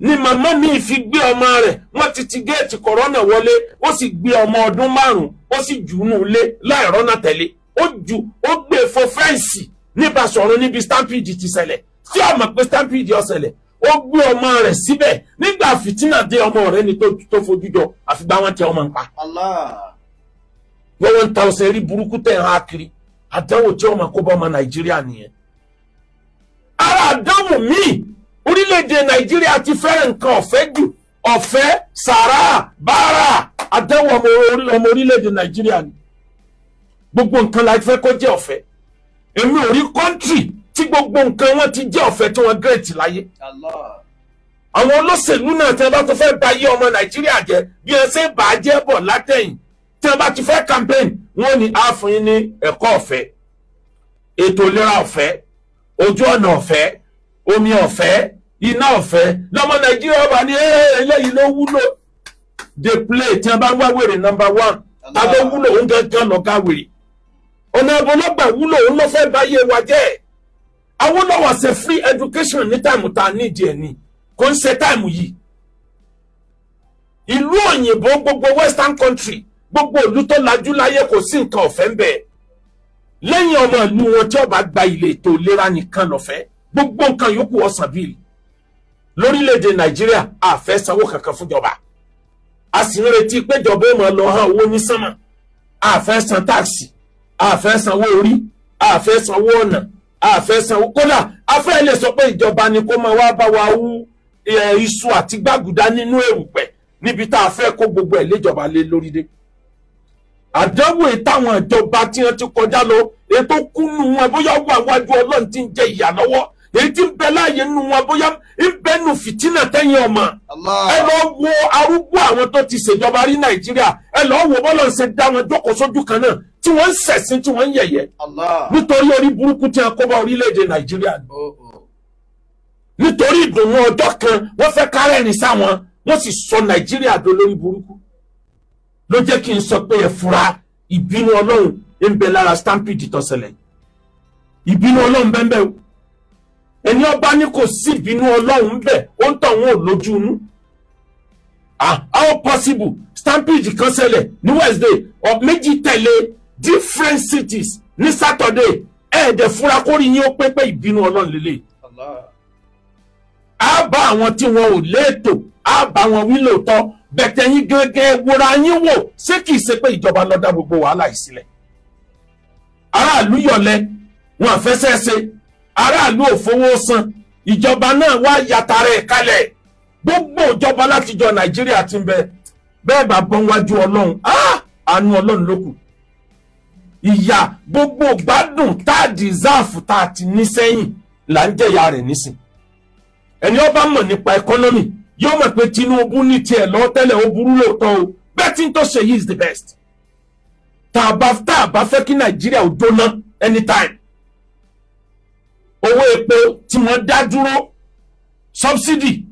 ni màmá mi fi gbé ọmọ rẹ̀, wọ́n ti ti géètì kọ̀rọ́nà wọlé, ó sì gbé ọmọ ọdún 5, ó sì jù ú nù lé láì rọ́nà tẹ̀lé, ó jù ó gbé fo fẹ́ǹsì nípa sọ̀rọ̀ níbi stampede ti ṣẹlẹ̀, tí ọmọ pé stampede ó ṣẹlẹ̀, ó gbé ọmọ rẹ̀ síbẹ̀. Nígbà fìtínà dé, ọmọ rẹ̀ ni tó fojú jọ, àfìgbà wọn tẹ ọmọ ń pa. 1,000 rí burúkú tẹ̀ ń há kiri, àdánwò tí ọmọ kó bá ọmọ Nàìjíríà nìyẹn. Ara àdánwò míì, orílẹ̀-èdè Nàìjíríà ti fẹ́ràn nǹkan ọ̀fẹ́ jù. Ọ̀fẹ́, sàrà, báárà, àdánwò ọmọ orílẹ̀-èdè Nàìjíríà ni. Gbogbo nǹkan la fẹ́ kó jẹ́ ọ̀fẹ́. Èmi ò rí kọ́ńtì tí gbogbo nǹkan wọn ti jẹ́ ọ̀fẹ́ tí wọ́n gírètì láyé. Àwọn olóṣèlú náà tí wọ́n bá tó fẹ́ ba yé ọmọ Nàìjíríà jẹ́ bí wọ́n ṣe bà á jẹ́ bọ̀ látẹ̀yìn, tí wọ́n bá ti fẹ́ campaign, wọ́n ní á fún yín ní ẹ̀kọ́ ọ̀fẹ́, ètò ìlera ọ̀fẹ́, ojú ọ̀nà ọ̀fẹ́, omi ọ̀fẹ́, iná ọ̀fẹ́. Lọ́mọ Nàìjíríà ọba ní eléyìí ló wúlò. They play tí wọ́n bá wá wèrè number one, ta ló wúlò òun gangan lọ́gá wèrè. Ọ̀nà ọ̀bọ̀lọ́gbà wúlò òun ló fẹ́ bá yé wa jẹ́. Awólọ́wọ̀ ṣe free education ní táìmù tá a nídìí ẹ̀ ni, kò ń ṣe táìmù yìí. Ìlú òyìnbó, gbogbo western country, gbogbo ìlú tó lajú láyé, kò sí nǹkan ọ̀fẹ́ ń bẹ̀. Lẹ́yìn ọmọ ìlú wọn tí ó bá gba ilé ètò ìlera nìkan lọ́fẹ̀ẹ́, gbogbo nǹkan yòókù ọ̀sán bíìlì. Lórílẹ̀‐èdè Nàìjíríà, a fẹ́ sanwó kankan fúnjọba, a sì ń retí péjọba ó máa lọ hàn owó ní sánmà. A fẹ́ san táàsì, a fẹ́ sanwó orí, a fẹ́ sanwó ọ̀nà, a fẹ́ sanwó. Kódà a fẹ́ lè sọ pé ìjọba ni kó máa wá bá wa wú iṣu àti gbàgùdá nínú èrùpẹ̀ níbi tá a fẹ́ kó gbogbo ẹ̀ léjọba lé lórí dé. Àdánwò ìtàwọn ìjọba tí wọ́n ti kọjá lọ, ètò kúnnú wọn bóyá wà wájú Ọlọ́run tí ń jẹ ìyà lọ́wọ́, èyí tí ń bẹ láàyè nínú wọn bóyá ń bẹ nù fìtínà tẹ́yìn ọmọ. Ẹ lọ wo arúgbó àwọn tó ti ṣèjọba rí Nàìjíríà, ẹ lọ wo bọ́lọ̀ ń ṣe dá wọn jókòó sójú kan náà tí wọ́n ń ṣẹ̀sìn, tí wọ́n ń yẹ̀yẹ́ nítorí orí burúkú tí wọ́n kó bá orílẹ̀-èdè Nàìjíríà. Nítorí ìdùnnú ọjọ́ kan wọ́n fẹ́ kárẹ́rìn sáwọn, wọ́n sì sọ Nàìjíríà dolórí burúkú. Ló jẹ́ kí n sọ pé ẹ fura, ìbínú Ọlọ́run ń bẹ lára stampede tó ṣẹlẹ̀. Ìbínú Ọlọ́run bẹ́ẹ̀ bẹ́ẹ̀ o. Ẹni ọba ní kò sí ìbínú Ọlọ́run bẹ́ẹ̀, ó ń tàn wọ́n ò lójú inú. How possible? Stampede kan ṣẹlẹ̀ ní Wednesday, ọ̀ méjì tẹ̀lé different cities ní Saturday. Ẹ̀ẹ́dẹ̀ fura kórìí yín ó pé pé ìbínú Ọlọ́run lélẹ̀. Á bá àwọn tí wọn ò léètò, á bá wọn wí lóòótọ́, bẹ̀tẹ̀ yín gẹ́gẹ́ wòra yín wò, ṣé kìí ṣe pé ìjọba ló dá gbogbo wàhálà yìí sílẹ̀? Aráàlú yọ̀lẹ, wọn àfẹsẹ̀ ṣe, aráàlú ò fowó san, ìjọba náà wá yàtara ẹ̀ kalẹ̀. Gbogbo ìjọba látijọ́ Nàìjíríà ti ń bẹ bẹ́ẹ̀ bá bọ́n wájú Ọlọ́run, àánú Ọlọ́run ló kù. Ìyà gbogbo gbádùn tá a dìsáàfù tá a ti ní sẹ́yìn là ń jẹ̀yà rẹ̀ nísìn. Ẹni ó bá mọ̀ nípa ẹkọ́nọ́mì yóò mọ̀ pé Tinubu ní tiẹ̀ lọ́wọ́ tẹ́lẹ̀, ó burú lóòótọ́ o, bẹ́ẹ̀ tí ń tó ṣe yìí is the best. Tá a bá fẹ́ kí Nàìjíríà ò jóná anytime. Owó epo tí wọ́n dá dúró, subsidy,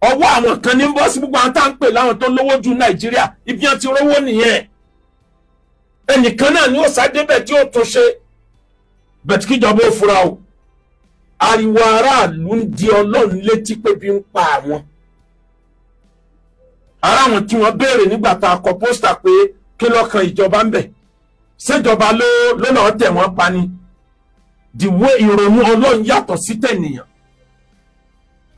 ọwọ́ àwọn kan ní bọ́ sí gbogbo àwọn tá à ń pè láwọn tó lówó ju Nàìjíríà, ibi wọn ti rówó nìyẹn. Ẹnìkan náà ni ó sádébẹ̀ tí ó tún ṣe, bẹ̀tí kíjọba ó fura o. Ariwo aráàlú ń di Ọlọ́run létí pé bí ń pa àwọn. Ará àwọn tí wọ́n béèrè nígbà tá a kọ pósítà pé kí lọ́kàn ìjọba ń bẹ̀, ṣèjọba ló lọ́ọ́ tẹ̀ wọ́n pa ni. Dìwé ìrònú Ọlọ́run yàtọ̀ sí tẹ̀nìyàn.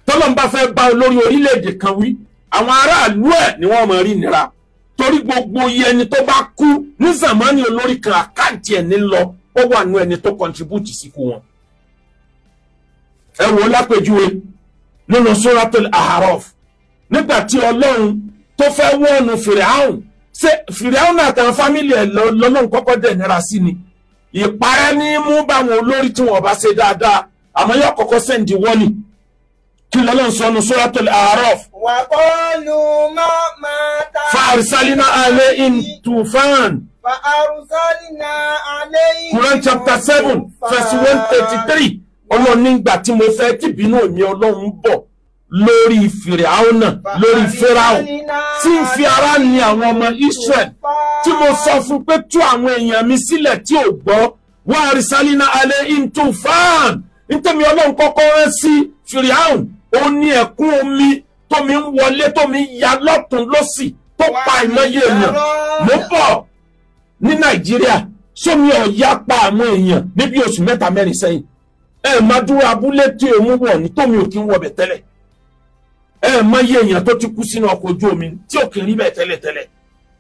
Tọ́lọ́n bá fẹ́ bá olórí orílẹ̀-èdè kan wí, àwọn aráàlú ẹ̀ ni wọ́n máa rí nira. Torí gbogbo iye ẹni tó bá kú ní zamani olórí kan, àkáǹtì ẹ̀ ní lọ, ó wà nú ẹni tó contribute síkú wọn. Ẹ wò lápèjúwe nínú Suratul Aharaf, nígbà tí Ọlọ́run tó fẹ́ wọ́ọ̀nù Fìràhùn, ṣé Fìràhùn àtàwọn fámìlì ẹ̀ lọ́lọ́run kọ́kọ́ dẹ̀ nira sí ni? Ìparẹ́ ní mú báwọn olórí tí wọ́n bá ṣe dáadáa, àmọ́ yóò kọ́kọ́ sẹ́ǹdì wọ́ọ̀nì. Kí lọ́lọ́run sọ nínú Suratul Aharaf? Wa qalu ma ta fa arsalna alayhim tufan. Fa arsalna alayhim. Quran chapter 7 verse 133. Ọlọ́run nígbà tí mo fẹ́ tí bínú mi Ọlọ́run bọ̀ lórí Fìràhùn, lórí Fáráò tí ń fi ara ní àwọn ọmọ Israel, tí mo sọ fún pé tú àwọn èèyàn mi sílẹ̀ tí ò gbọ́, wa arsalna alayhim tufan. Nítorí Ọlọ́run kọ́kọ́ rán sí Fìràhùn, ó ní ẹ̀kún omi tómi ń wọlé, tómi ya lọ́tún lọ́sì, tó pa ìmọye èèyàn. Mo bọ̀ ní Nàìjíríà, sómi ọ̀ya pa àwọn èèyàn níbi oṣù mẹ́ta mẹ́rin sẹ́yìn. Ẹ máa dúró abúlé tí òun wọ̀ ní tómi ò kí ń wọbẹ̀ tẹ́lẹ̀. Ẹ máa yé èèyàn tó ti kú sínú ọkọ̀ ojú omi tí ò kí ń rí bẹ́ẹ̀ tẹ́lẹ̀tẹ́lẹ̀.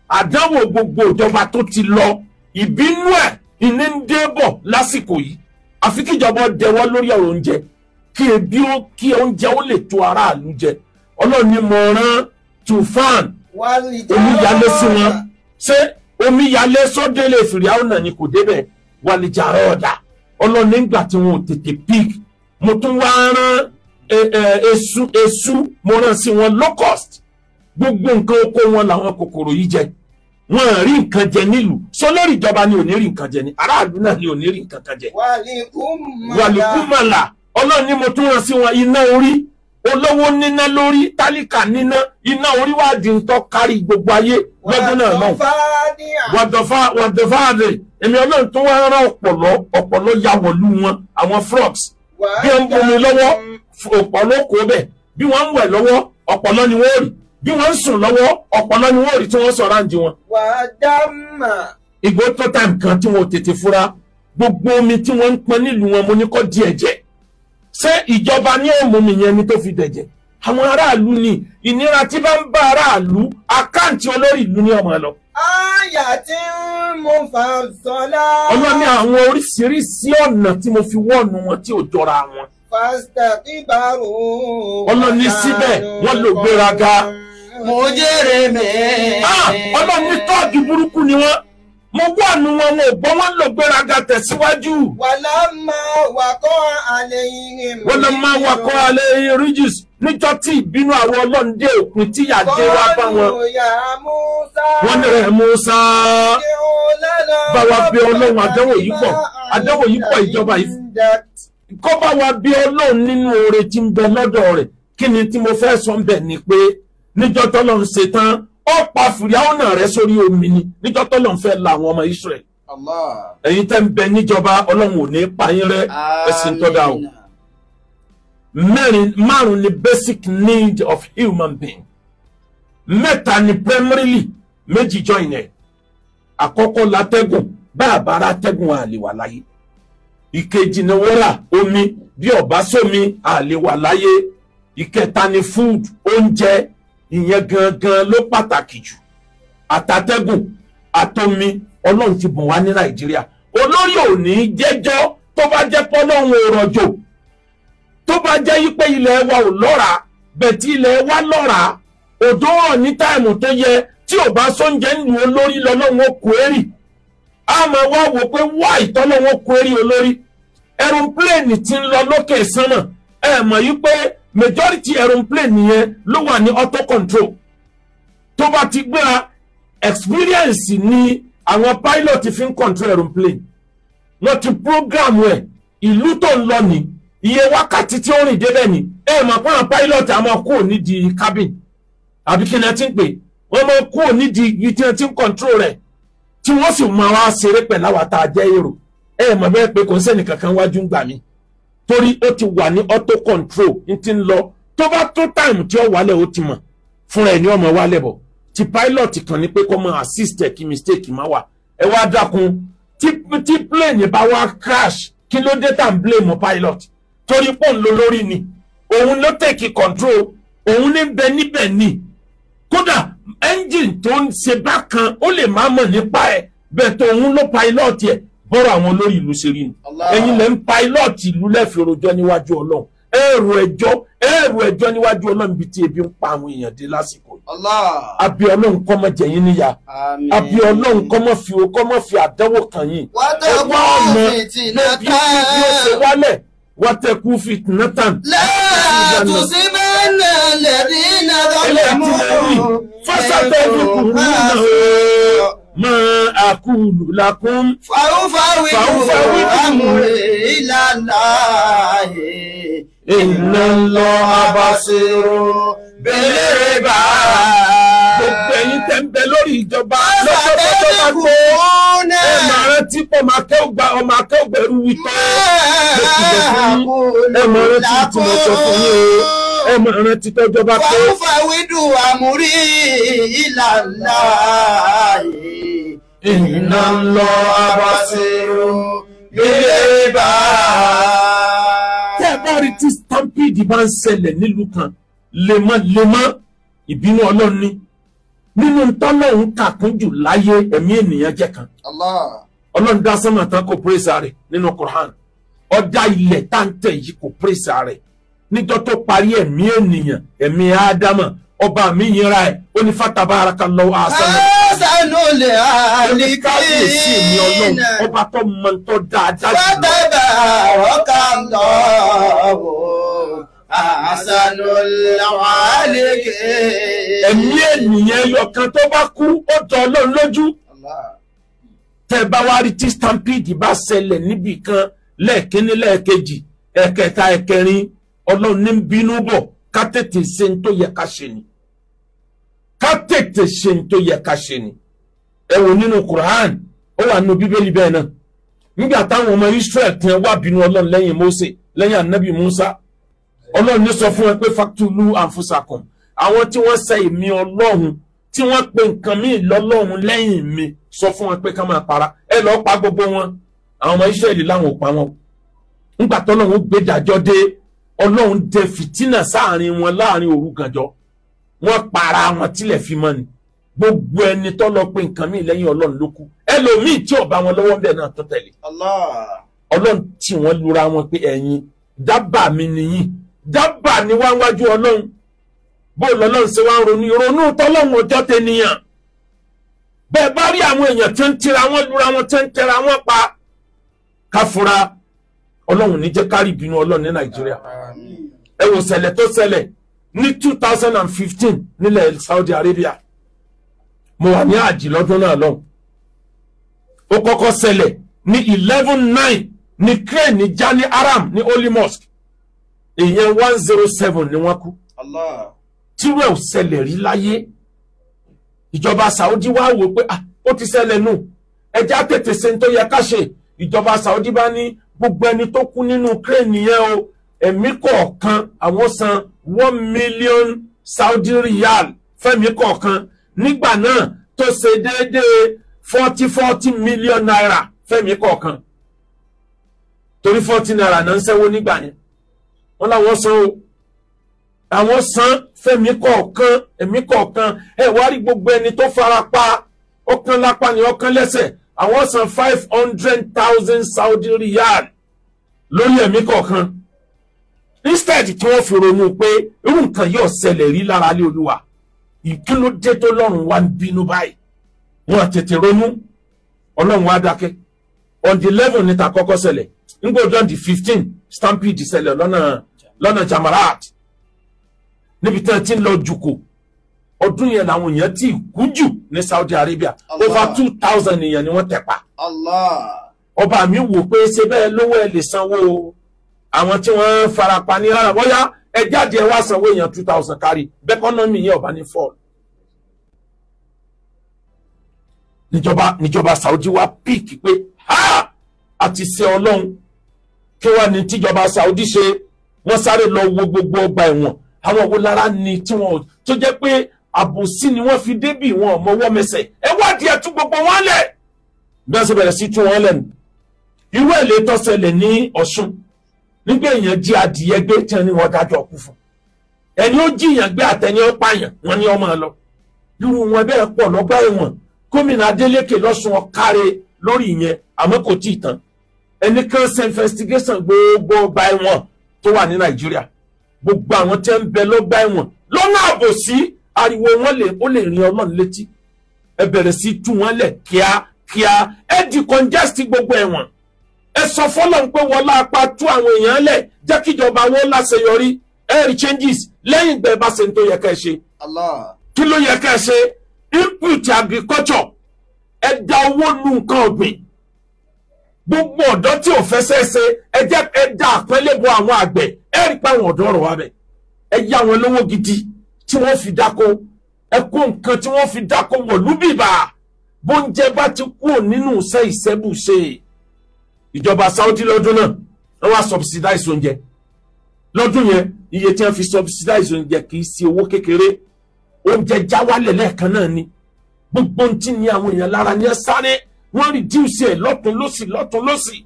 Àdánwò gbogbo ìjọba tó ti lọ, ìbínú ẹ̀ ìní ń dé bọ̀ lásìkò yìí. Àfi kíjọba dẹwọ́ lórí ọ̀rọ̀ oúnjẹ, kí ebi ó kí oúnjẹ ó lè tó aráàlú jẹ. Ọlọ́run ni mo rán tufan omíyalé sí wọn. Ṣé omíyalé sọ́délé fìrìhàn ni kò débẹ̀? Wàlìjàrọ̀ ọ̀dà ọlọ́run nígbà tí wọn ò tètè pík, mo tún wá rán esu mo rán sí wọn locust. Gbogbo nǹkan oko wọn làwọn kòkòrò yìí jẹ, wọn rí nǹkan jẹ nílùú. Sọ lórí ìjọba ni ò ní rí nǹkan jẹ ni, aráàlú náà ni ò ní rí nǹkan kan jẹ. Wàlìkúmọ̀là ọlọ́run ni mo tún rán sí wọn iná orí. Olówó níná lórí, tálíkà níná, iná orí wá di ntọ́ kárí gbogbo ayé lọ́dún náà náà. Wàdọ̀fà rẹ̀ èmi ọlọ́run tó wá rán ọ̀pọ̀lọ́, ọ̀pọ̀lọ́ ya wọ̀lú wọn, àwọn frogs. Bí wọ́n ń bomi lọ́wọ́, ọ̀pọ̀lọ́ kó bẹ̀. Bí wọ́n ń wẹ̀ lọ́wọ́, ọ̀pọ̀lọ́ ni wọ́n rí. Bí wọ́n ń sùn lọ́wọ́, ọ̀pọ̀lọ́ ni wọ́n rí tí wọ́n sọ̀rọ̀ àǹdí wọn. Ìgbó tó tà nǹkan tí wọn ò tètè fura, gbogbo omi tí wọ́n ń pọn nílùú wọn mo ní kó di ẹ̀jẹ̀. Ṣé ìjọba ní òmù mi yẹn ni tó fi dẹ̀jẹ̀? Àwọn aráàlú ni ìnira tí bá ń bá aráàlú, àkáǹtì olórí ìlú ní ọmọ lọ. Àyà tí mo fà sọlá. Ọlọ́run ní àwọn oríṣiríṣi ọ̀nà tí mo fi wọ́ọ̀nù wọn tí ò jọra wọn. Fásitàkìbárò. Ọlọ́run ní síbẹ̀ wọ́n lò gbéraga. Mo jèrè mi. Ọlọ́run ní tọ́ọ̀gì burúkú ni wọ́n. Mo wọ́ọ̀nù wọn, wọn ò gbọ́, wọ́n lò gbéraga tẹ̀síwájú. Wàlá máa wàkọ́ àlẹ́ yìí. Wọ́n máa wàkọ́ àlẹ́ yìí rígis. Níjọ́ tí ìbínú àwọn ọlọ́run dé òpin tí ìyà dé wá bá wọn. Wọ́n ní rẹ̀ Musa. Bá wa bí ọlọ́run, àdánwò yìí pọ̀, àdánwò yìí pọ̀ ìjọba yìí. Kọ́ bá wa bí ọlọ́run nínú oore tí ń bẹ lọ́dọ̀ rẹ̀. Kí ni tí mo fẹ́ sọ ń bẹ̀ ni pé níjọ́ tọ́lọ́run ṣe tán, ó pa Fìríáúnà rẹ̀ sórí omi ni níjọ́ tọ́lọ́run fẹ́ la àwọn ọmọ Israẹli. Ẹ̀yin tẹ́ ń bẹ níjọba, ọlọ́run ò ní pa yín rẹ́, ẹ̀sìn tọ́da o. Márùn ni basic need of human being. Mẹ́ta ni primarily, méjì join ẹ̀. Àkọ́kọ́ látẹ́gùn, bá àbára tẹ́gùn a lè wà láyé. Ìkejì ni wúrà, omi, bí ọ̀bá sómi a lè wà láyé. Ìkẹta ni food, oúnjẹ, ìyẹn gangan ló pàtàkì jù. Àtàtẹ́gùn, àtomi, ọlọ́run ti bùn wá ní Nàìjíríà. Olórí ò ní jẹ́jọ́ tó bá jẹ́ pọ́lọ́run ò rọ̀jò. Tó bá jẹ́ yí pé ilẹ̀ wa ò lọ́ra, bẹ̀tí ilẹ̀ wa lọ́ra, òjò rọ̀ ní táìmù tó yẹ, tí ò bá sóúnjẹ ń lu olórí lọ́lọ́run ó kó èrì. A máa wá wò pé wá ìtọ́lọ́run ó kó èrì olórí. Aeroplane ti ń lọ lókè sánmà. Ẹ mọ̀ yí pé majority aeroplane yẹn ló wà ní auto control. Tó bá ti gbéra, experience ni àwọn pilot fi ń control aeroplane. Wọ́n ti program ẹ̀, ìlú tó ń lọ ní iye wákàtí tí ó rìn débẹ̀ ni. Ẹ mọ̀ pé àwọn pilot á máa kúrò nídìí cabin, àbí kí ni ẹ ti ń pè, wọ́n máa kúrò nídìí ibi tí wọ́n ti ń control rẹ̀, tí wọ́n sì máa wá ṣeré pẹ̀lú àwa tá a jẹ́ èrò. Ẹ mọ̀ bẹ́ẹ̀ pé kò ń sẹ́ni kankan wájú ń gbà mí, torí ó ti wà ní auto control ní ti ń lọ. Tó bá tó time tí ó wálẹ̀ ó ti mọ̀ fúnra ẹ̀ ní ọmọ wálẹ̀ bọ̀. Ti pilot kan ní pé kó máa assist ẹ̀ kí mistake má wà. Ẹ wá dákun, tí plane bá wá crash, kí ló dé tá n blame pilot? Torí pọ̀ ń lo lórí ni, òun ló take control, òun ní bẹ níbẹ̀ ni. Kódà engine tó ń ṣe bákan ó lè má mọ̀ nípa ẹ̀, bẹ́ẹ̀ tó òun ló pilot ẹ̀. Bọ́rọ̀ àwọn olórí ìlú ṣe rí ni. Ẹ̀yin lẹ́ ń pilot ìlú lẹ́fì rojọ́ níwájú ọlọ́run. Ẹ̀rù ẹjọ́ níwájú ọlọ́run bíi tí ebi ń pa àwọn èèyàn dé lásìkò yìí. Àbí ọlọ́run kó má jẹ yín níyà. Àbí ọlọ́run kó má fi àdánwò kàn yín. Ẹ wá ọ̀nà bí ó ṣe wálẹ̀. Wàtẹ̀kù fìtínátàn. Látùsíbẹ́nà lẹ́rìnà lọ́lẹ́mú. Fásátẹ̀ fi kùrú náà mọ àkùlù làkún. Fàúfàwí àmúre ìlànà iná lọ abasiru bẹ̀rẹ̀ bá. Gbogbo ẹ̀yin tẹ́ ń bẹ lórí ìjọba lọ́jọ́ tó bá gbé. Ẹ máa rántí pọ̀ ọmọ akẹ́wògbẹ̀rú wí tán. Ẹ máa rántí tí mo sọ fún yín o. Ẹ máa rántí tọ́jọ́ bá pé. Fàúfàwídù àmúrí ìlànà iná lọ abasiru bẹ̀rẹ̀ bá. Tẹ́ ẹ bá rí tí stampede bá ń ṣẹlẹ̀ nílùú kan, lemọ́lemọ́ ìbínú ọlọ́run ni. Nínú tọ́lọ́run kàkún jù láyé, ẹ̀mí ènìyàn jẹ́ kan. Ọlọ́run dá sánmà tán kò pírẹ́sà rẹ̀ nínú Quran. Ọjà ilẹ̀ táǹtẹ̀ yìí kò pírẹ́sà rẹ̀. Níjọ́ tó parí ẹ̀mí ènìyàn, ẹ̀mí Ádámà, Ọba mi yinra ẹ̀, ó ní fatabarakallahu ahsanul khaliqin. Kábíyèsí mi Ọlọ́run, ọba tó mọ tó dáadáa jùlọ. Fatabarakallahu ahsanul khaliqin. Ẹ̀mí ènìyàn ẹyọ kan tó bá kú, ó jọ Ọlọ́run lójú. Tẹ́ bá wá rí tí stampede bá ṣẹlẹ̀ níbì kan lẹ́ẹ̀kínní, lẹ́ẹ̀kejì, ẹ̀kẹta, ẹ̀kẹrin, Ọlọ́run ní bínú bọ̀. Ká tètè ṣe ní tó yẹ ká ṣe ni, ká tètè ṣe ní tó yẹ ká ṣe ni. Ẹ wò nínú Quran, ó wà nínú Bíbélì bẹ́ẹ̀ náà. Nígbà táwọn ọmọ Israel tiẹ̀ wá bínú Ọlọ́run lẹ́yìn Mósè, lẹ́yìn anabi Musa, Ọlọ́run ní sọ fún wọn pé faqtulu anfusakum, àwọn tí wọ́n ṣe èmi Ọlọ́run, tí wọ́n pe nǹkan míì lọ́lọ́run lẹ́yìn mi, sọ fún wọn pé ká máa para, ẹ lọ́ọ́ pa gbogbo wọn. Àwọn ọmọ Israẹli láwọn ò pa wọn. Nígbà tọ́lọ́run gbé dájọ́ dé, Ọlọ́run dẹ fìtínà sáàrin wọn láàrin òru gànjọ́, wọ́n para wọn tilẹ̀ fi mọ́ ni. Gbogbo ẹni tó lọ pé nǹkan míì lẹ́yìn Ọlọ́run ló kú. Ẹlòmíì tí ò bá wọn lọ́wọ́ bẹ́ẹ̀ náà tó tẹ̀lé. Ọlọ́run tí wọ́n lura wọn pé ẹ̀yin dábàá mi nìyí, dábàá ni wá wájú Ọlọ́run. Bó lọ́lọ́run ṣe wá ń ronú ìrònú tọ́lọ́run ọjọ́ tẹnìyàn. Bẹ́ẹ̀ bá rí àwọn èèyàn tí ń tira wọn lura wọn, tí ń tẹra wọn pa, káfura. Ọlọ́run ní jẹ́ kárí ìbínú Ọlọ́run ní Nàìjíríà. Ẹ wò ṣẹlẹ̀ tó ṣẹlẹ̀ ní 2015 nílẹ̀ Saudi Arabia. Mo wà ní àjì lọ́dún náà lọ́hùn. Ó kọ́kọ́ ṣẹlẹ̀ ní 11/9 ní crane já ní Haram ní Holy Mosque. Èèyàn 107 ni wọ́n kú. Tírú ẹ̀ ò ṣẹlẹ̀ rí láyé. Ìjọba Saudi wá wò pé ó ti ṣẹlẹ̀ nù, ẹjẹ́ á tètè ṣe ní tó yẹ ká ṣe. Ìjọba Saudi bá ní gbogbo ẹni tó kú nínú crane yẹn o, ẹ̀mí kọ̀ọ̀kan àwọn san 1 million Saudi riyal fẹ́mi kọ̀ọ̀kan, nígbà náà tó ṣe déédéé 40 40 million naira fẹ́mi kọ̀ọ̀kan, torí 40 naira náà ń ṣẹ́wó nígbà yẹn. Wọ́n láwọn san o, àwọn san fẹ́mi kọ̀ọ̀kan, ẹ̀mí kọ̀ọ̀kan. Ẹ wá rí gbogbo ẹni tó fara pa, ọ̀kan lápá ni, ọ̀kan lẹ́sẹ̀, àwọn san 500,000 Saudi riyal lórí ẹ̀mí kọ̀ọ̀kan. Instead tí wọ́n fi ronú pé irú nǹkan yóò ṣẹlẹ̀ rí lára lé Olúwa, ìkílódé tó lọ́run wá ń bínú báyìí? Wọ́n tètè ronú, Ọlọ́run wá dákẹ́. On the 11 níta kọ́kọ́ ṣẹlẹ̀. Nígbà on the 15, stampede ṣẹlẹ̀ lọ́nà Jamarat, níbi tí wọ́n ti ń lọ jùkò. Ọdún yẹn làwọn èèyàn tí kú jù ní Saudi Arabia. Over 2,000 èèyàn ni wọ́n tẹ̀ pa. Ọba mi wò pé ṣe bẹ́ẹ̀ lówó, ẹ lè sanwó àwọn tí wọ́n farapa ní rárá, bóyá ẹ jáde, ẹ wá sanwó èèyàn 2,000 kárí bẹ́ẹ̀, economy yẹn ọba ní fall. Níjọba Saudi wá píìkì pé ha, àti ṣe Ọlọ́run. Kí wàá ní tíjọba Saudi ṣe? Wọ́n sáré lọ wo gbogbo ọgbà ẹ̀wọ̀n, àwọn wo lára ni tí wọ́n tó jẹ́ pé àbòsí ni wọ́n fi débì, wọn mọwọ́ mẹsẹ̀, ẹ wádìí, ẹ tú gbogbo wọn lẹ̀. Bí wọ́n ṣe bẹ̀rẹ̀ sí tú wọn lẹ́nu, irú ẹ̀ lè tó ṣẹlẹ̀ ní Ọ̀ṣun nígbà èèyàn jí adìyẹ gbé, tí wọ́n ní wọ́n dájọ́ kú fún ẹni ó jiyàn gbé àtẹni ó pààyàn, wọ́n ní ọmọ lọ. Irú wọn bẹ́ẹ̀ pọ̀ lọ́gbà ẹ̀wọ̀n. Gómìnà Adeleke lọ́sùn ọ̀kárẹ̀ lórí ìyẹn, àmọ́ kò tí ì tán. Ẹnì kan ṣe investigation gbogbo ọgbà ẹ̀wọ̀n tó wà ní Nàìjíríà, gbogbo àwọn tí ń bẹ lọ́gbà ẹ̀wọ̀n lọ́nà àbòsí, ariwo wọn lè ó lè rin Ọlọ́run létí. Ẹ bẹ̀rẹ̀ sí tú wọn lẹ̀ kíá kíá, ẹ decongest gbogbo ẹ̀wọ̀n. Ẹ sọ fọlọ́n pé wọ́n lápá tú àwọn èèyàn lẹ̀, jẹ́ kíjọba wọn láṣeyọrí. Ẹ rí changes lẹ́yìn ìgbà ẹ bá ṣe ń tó yẹ ká ẹ ṣe. Kí ló yẹ ká ẹ ṣe? Input agriculture, ẹ da owó lu nǹkan ọ̀gbìn. Gbogbo ọ̀dọ́ tí ò fẹsẹ̀ ṣe, ẹ jẹ́ ẹ da àpẹẹlẹ bo àwọn àgbẹ̀. Ẹ rí pé àwọn ọ̀dọ́ ọ̀rọ̀ wa bẹ̀, ẹ yá wọn lówó gidi tí wọ́n fi dáko, ẹ kó nǹkan tí wọ́n fi dáko wọ̀lú bìbà. Bóúnjẹ bá ti kúrò nínú iṣẹ́ ìṣẹ́bùṣe. Ìjọba Saudi lọ́dún náà, wọ́n wá subsidize oúnjẹ lọ́dún yẹn. Iye tí wọ́n fi subsidize oúnjẹ kì í ṣe owó kékeré. Oúnjẹ já wálẹ̀ lẹ́ẹ̀kan náà ni. Gbogbo ohun tí ní àwọn èèyàn lára ní ẹ sáré wọ́n reduce ẹ̀ lọ́tún lọ́sì, lọ́tún lọ́sì.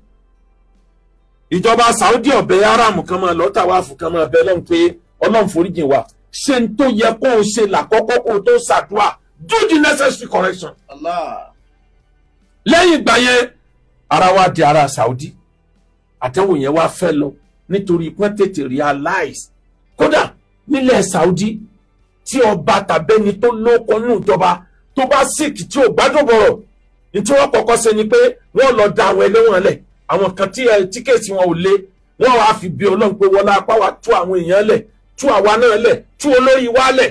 Ìjọba Saudi ọ̀bẹ aram kan máa lọ́tà wá fún kan máa bẹ lọ́hùn pé Ọlọ́run foríjìn wa. Ṣe ń tó yẹ kó o ṣe làkọ́kọ́ kó o tó ṣàdúrà? Do the necessary correction. Lẹ́yìn ìgbà yẹn, ara wa di ara Saudi àtẹ̀wò yẹn wá fẹ́ lọ, nítorí pọ́n tètè realize. Kódà nílẹ̀ Saudi, Tí ọba tàbẹ́ni tó lóko nù ìjọba tó bá sick tí ò gbádùn bọ̀rọ̀, ní tí wọ́n kọ́kọ́ ṣe ni pé wọ́n lọ da àwọn ẹlẹ́wọ̀n lẹ̀, àwọn kan tí case wọn ò le, wọ́n wàá fi bí Ọlọ́run pé wọlé apá wa tú àwọn èèyàn lẹ̀, tú àwa náà lẹ̀, tú olórí wa lẹ̀.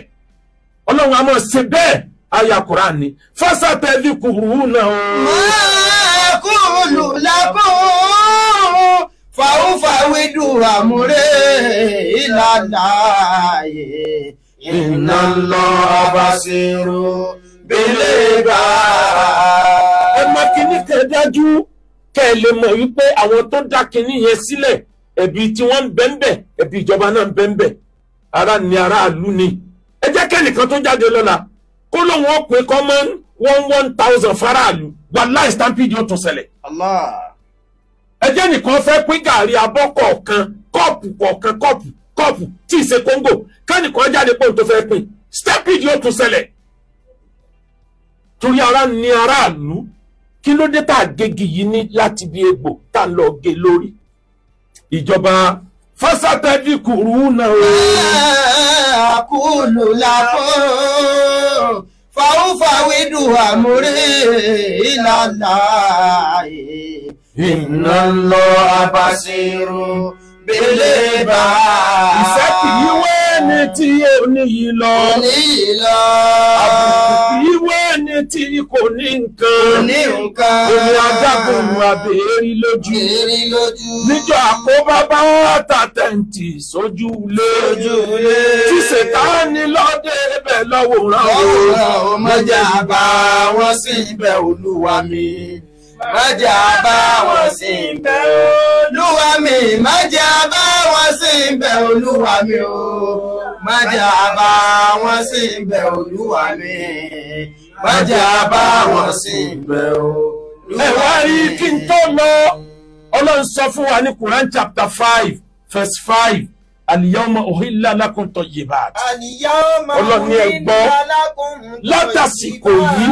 Ọlọ́run a máa ṣe bẹ́ẹ̀. Aya Quran ni fásitì kùrú náà. Máa kúlù lákùn fàúfàwídù àmúrè ìlànà ààyè. Inna Allaha basiru bil ibad. Ẹ má kíní kẹ dájú kẹ ẹ lè mọ̀ wípé àwọn tó dá kíní yẹn sílẹ̀, ẹ̀bi tí wọ́n ń bẹ ń bẹ, ẹ̀bi ìjọba náà ń bẹ ń bẹ. Ara ni aráàlú ni. Ẹ jẹ́ kẹ́nìkan tó jáde lọ́la kó lóun ó pè common 1,000 faraàlú, wàláì stampede yóò tún ṣẹlẹ̀. Ẹ jẹ́ nìkan fẹ́ pín gàrí abọ́ kọ̀ọ̀kan, kọ́ọ̀pù kọ̀ọ̀kan, kọ́ọ̀pù kọ́ọ̀pù tí ì ṣe kóńgò, kẹ́nìkan jáde pé òun tó fẹ́ pín, stampede yóò tún ṣẹlẹ̀. Torí ara ni aráàlú. Kí ló dé tá a gégi yìí ní láti bí egbò tá a lọ gé lórí ìjọba? Fásitì kùrú náà. Àkúlù làkún fàúfàwídù àmúrí ìlànà ààyè. Inna Allaha basiru bil ibad. Ìṣẹ́ kì í wé ní tí ó níyì lọ. Níyì lọ. Àbùkù kì í wé ní tí kò ní nǹkan. Ní nǹkan. Omi adágún àbèérí lójú. Èrí lójú. Níjọ́ àkóbá bá ta tẹ̀ǹtì sójú ilé. Lójú ilé. Tí Sètáánì lọ́dẹ bẹ̀ lọ́wọ́rán o. Lọ́wọ́rán o, mọ́jà bá wọn sí ibẹ̀ Olúwa mi. Mọ́jà bá wọn sí ibẹ̀ Olúwa mi. Mọ́jà bá wọn sí ibẹ̀ Olúwa mi o. Mọ́jà bá wọn sí ibẹ̀ Olúwa mi. Mọ́jà bá wọn sí ibẹ̀ Olúwa mi. Ẹ wá rí kí n tó lọ, Ọlọ́run sọ fún wa ní Quran chapter 5 verse 5, al-yawma uhilla lakum tayyibat. Ọlọ́run ní ẹ gbọ́, látàsìkò yìí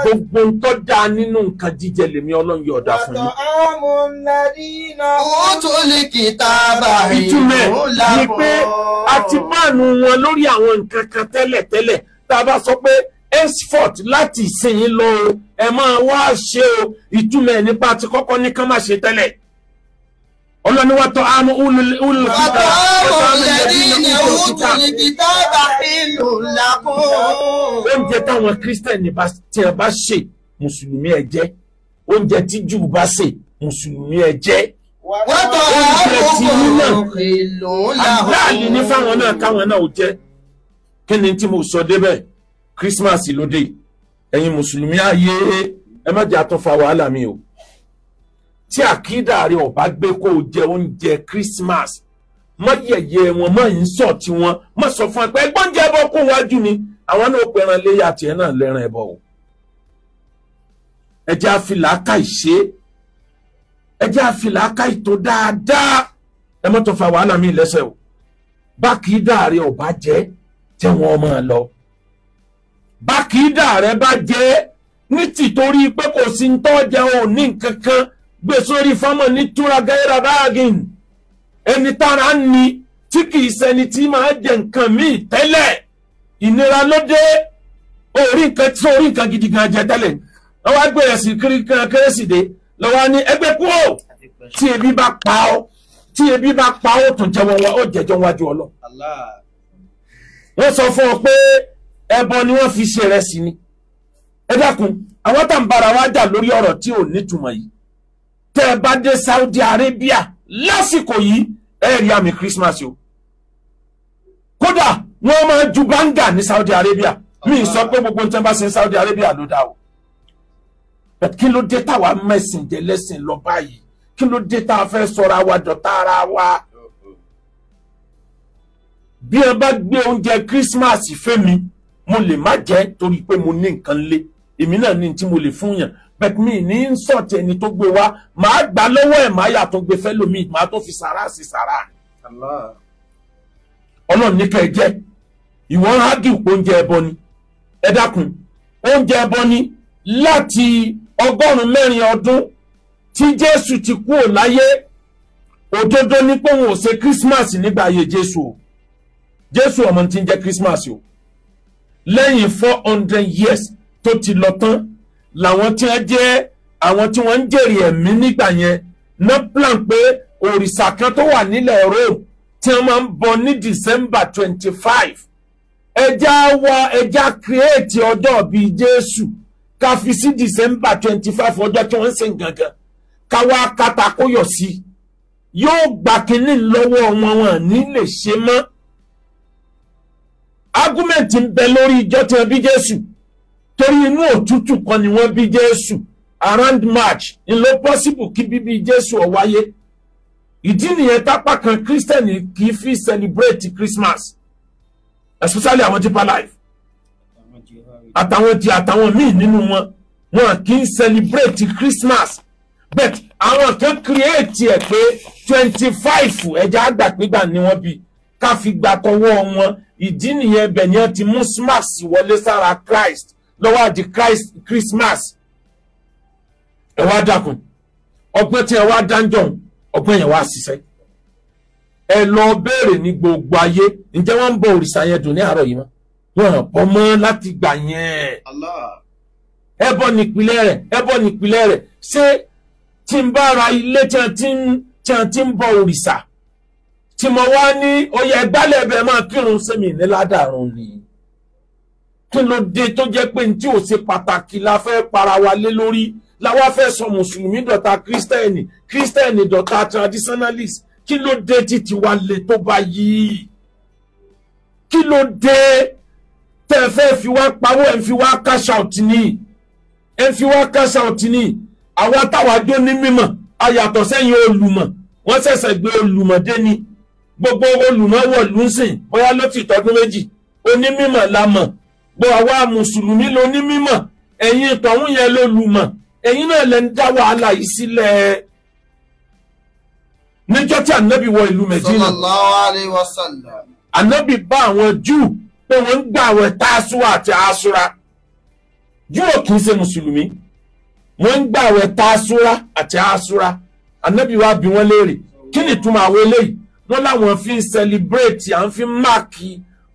gbogbo ń tọ́ da nínú nǹkan jíjẹ lèmi Ọlọ́run yọ̀ọ̀dà fún yín. Utul kitaba Ìtumẹ̀ ni pé a ti bánu wọn lórí àwọn nǹkan kan tẹ́lẹ̀tẹ́lẹ̀. Tá a bá sọ pé henceforth láti ìsinyìí lọ o, ẹ máa wá ṣe o, ìtumẹ̀ nípa ti kọ́kọ́ ní kán má ṣe tẹ́lẹ̀. Ọlọ́ni wa tọ́ àmú ulul kitab. Oúnjẹ táwọn kírísítẹ̀nì tí ẹ bá ṣe, mùsùlùmí ẹ jẹ. Oúnjẹ tí Júù bá ṣe, mùsùlùmí ẹ jẹ. Oúnjẹ tí yín náà aláàlì ní fáwọn náà káwọn náà ò jẹ. Kí ni tí mo sọ débẹ̀? Christmas lóde. Ẹ̀yin mùsùlùmí ayé, ẹ má jẹ́ àtúnfà wàhálà mi o. Tí àkídà rẹ ọba gbé kó o jẹ oúnjẹ Christmas, má yẹ̀yẹ́ wọn, má ń sọ tiwọn, má sọ fún ẹ pé ẹgbọ́n jẹ ẹbọ kó wájú ni. Àwọn náà pẹran léyà tiẹ̀ náà lẹ́ran ẹbọ o. Ẹ jẹ́ àfìlàkà ìṣe, ẹ jẹ́ àfìlàkà ìtò dáadáa. Ẹ má tó fa wàhálà mi lẹ́sẹ̀ o. Bákìdá rẹ ọba jẹ, tẹ wọn máa lọ. Bákìdá rẹ bá jẹ ní tìtorí pé kò sí ń tọ́ jẹ ò ní nǹkan kan, gbé sórí fámọ̀ ní túra gẹ́rà báàgìn. Ẹni tára ń ni tí kìí ṣẹni tí máa jẹ nǹkan míì tẹ́lẹ̀, ìnira ló dé. Orí nǹkan tí orí nǹkan gidi gan jẹ tẹ́lẹ̀, lọ́wọ́ á gbé ẹ̀sìn kérésì dé, lọ́wọ́ á ní ẹgbẹ́ kúrò. Tí ebi bá pa ọ́, tí ebi bá pa ọ́, tún jẹ́wọ́ wọn, ó jẹ́jọ́ wájú Ọlọ́run. Wọ́n sọ fún ọ pé ẹbọ ni wọ́n fi ṣe ìrẹsì ni. Ẹ dákun, àwọn tá ń bára wa jà lórí ọ̀rọ̀ tí ò nítumọ̀ yìí. Tẹ́ ẹ bá dé Saudi Arabia lásìkò yìí, ẹ rí àmì Christmas o. Kódà wọ́n máa ju báńgà ní Saudi Arabia. Mi sọ pé gbogbo nǹkan bá ṣe ní Saudi Arabia ló dá o. But kí ló dé táwa mẹ́sìn jẹ lẹ́sìn lọ báyìí? Kí ló dé tá a fẹ́ sọra wa dọ̀tá ara wa? Bí ẹ bá gbé oúnjẹ Christmas fẹ́ mi, mo lè má jẹ torí pé mo ní nǹkan lé. Èmi náà ní tí mo lè fún yàn. But mi ní ń sọ̀tì ẹni tó gbé wá, màá gbà lọ́wọ́ ẹ̀, màá yà tó gbé fẹ́ lómi, màá tó fi sàrà sí sàrà. Ọlọ́run ní ká ẹ jẹ. Ìwọ ń hágì oúnjẹ ẹbọ ni. Ẹ dákun, oúnjẹ ẹbọ ni láti 104 ọdún tí Jésù ti kúrò láyé. Òdodo ní pé òun ò ṣe Christmas nígbà ayé Jésù o. Jésù ọmọ tí ń jẹ́ Christmas o. Lẹ́yìn 400 years tó ti lọ tán, làwọn tí wọ́n jẹ́ àwọn tí wọ́n ń jèrè ẹ̀mí nígbà yẹn ná plan pé òrìṣà kan tó wà nílẹ̀ Rome tí wọ́n máa ń bọ ní December 25, ẹja wá ẹja create ọjọ́ bíi Jésù ká fi sí December 25, ọjọ́ tí wọ́n ń sìn gangan, ká wá katakóyọ̀ sí i, yóò gbà kínní lọ́wọ́ wọn, wọn ní lè ṣe mọ́. Argument ń bẹ lórí ìjọ tí wọ́n bí Jésù, torí inú òtútù kan ni wọ́n bí Jésù, around March ń lọ possible kí bíbí Jésù ó wáyé. Ìdí nìyẹn tápá kan Christian kì í fi celebrate Christmas, especially àwọn Deeper Life àtàwọn tí àtàwọn míì nínú wọn, wọn kì í celebrate Christmas. But àwọn kan create ẹ̀ pé 25 ẹja àgbàpégbà ni wọ́n bí, ká fi gbà tọwọ́ wọn. Ìdí nìyẹn bẹ̀ ni wọ́n ti mú smash wọlé sára Christ lọ́wọ́ àdì Christ Christmas. Ẹ wá dákun, ọgbọ́n tí ẹ wá dáńjọ́, ọgbọ́n yẹn wá ṣiṣẹ́. Ẹ lọ béèrè ní gbogbo ayé, ǹjẹ́ wọ́n ń bọ òrìṣà yẹn dùn ní àárọ̀ yìí mọ́? Wọ́n bọ́ mọ́ láti gbà yẹn. Ẹbọ nípìnlẹ̀ rẹ̀, ẹbọ nípìnlẹ̀ rẹ̀. Ṣé tí n bá ra ilé tí wọ́n ti ń bọ òrìṣà, tí mo wá ní oyè ẹgbálẹ̀ ẹbẹ̀ máa kírun sẹ́mi ní ládàrún ni? Kí ló dé tó jẹ́ pé ní tí ò ṣe pàtàkì la fẹ́ para wa lé lórí, la wá fẹ́ sọ mùsùlùmí dọ̀tá kírísítẹ́nì, kírísítẹ́nì dọ̀tá traditionalist? Kí ló dé títí wa lè tó bá yìí? Kí ló dé tẹ́ fẹ́ fi wá pawó? Ẹ̀ ń fi wá cash out ní, ẹ̀ ń fi wá cash out ní. Àwa táwa jó ní mímọ̀, a yàtọ̀ sẹ́yìn olùmọ̀. Wọ́n ṣẹ̀ṣẹ̀ gbé olùmọ̀ dé ni. Gbogbo olùmọ̀ wọ̀ lùsìn bóyá ló ti tọdún méjì. Onímímọ̀ la mọ̀, gbọ́ àwa mùsùlùmí ló ní mímọ̀, ẹ̀yin tọ̀hún yẹn ló lùmọ̀, ẹ̀yin náà lẹ ń dá wàhálà yìí sílẹ̀. Níjọ́ tí ànábì wọ ìlú Mẹ̀dínà, sallallahu alaihi wasallam, ànábì bá àwọn Júù pé wọ́n ń gbà àwẹ̀ Tásúà àti Àṣúrà. Júù ò kì í ṣe mùsùlùmí, wọ́n ń gbà àwẹ̀ Tásúà àti Àṣúrà. Ànábì wá bi wọ́n léèrè, kí ni ìtumọ̀ àwọn eléyìí? Wọ́n láwọn fi ń celebrate, à ń fi máàkì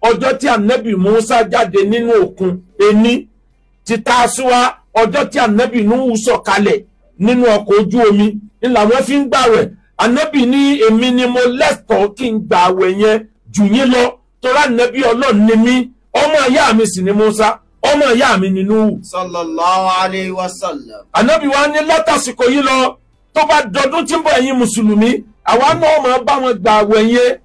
ọjọ́ tí ànábì Mùsá jáde nínú òkun ení, ti Tásúà ọjọ́ tí ànábì Núhù sọ̀kalẹ̀ nínú ọkọ̀ ojú omi, ní làwọn fi ń gbàwẹ̀. Ànábì ní èmi ni mo lẹ́tọ̀ọ́ kí n gbàwẹ̀ yẹn jù yín lọ, torí ànábì Ọlọ́run ni mí, ọmọ ìyá mi sì ni Mùsá, ọmọ ìyá mi ni Núhù. Sallallahu alayhi wa sallam. Ànábì wa ní látàsìkò yìí lọ, tó bá dọdún tí ń bọ̀, ẹ̀yin mùsùlùmí, àwa náà máa bá wọn gbàwẹ̀ yẹn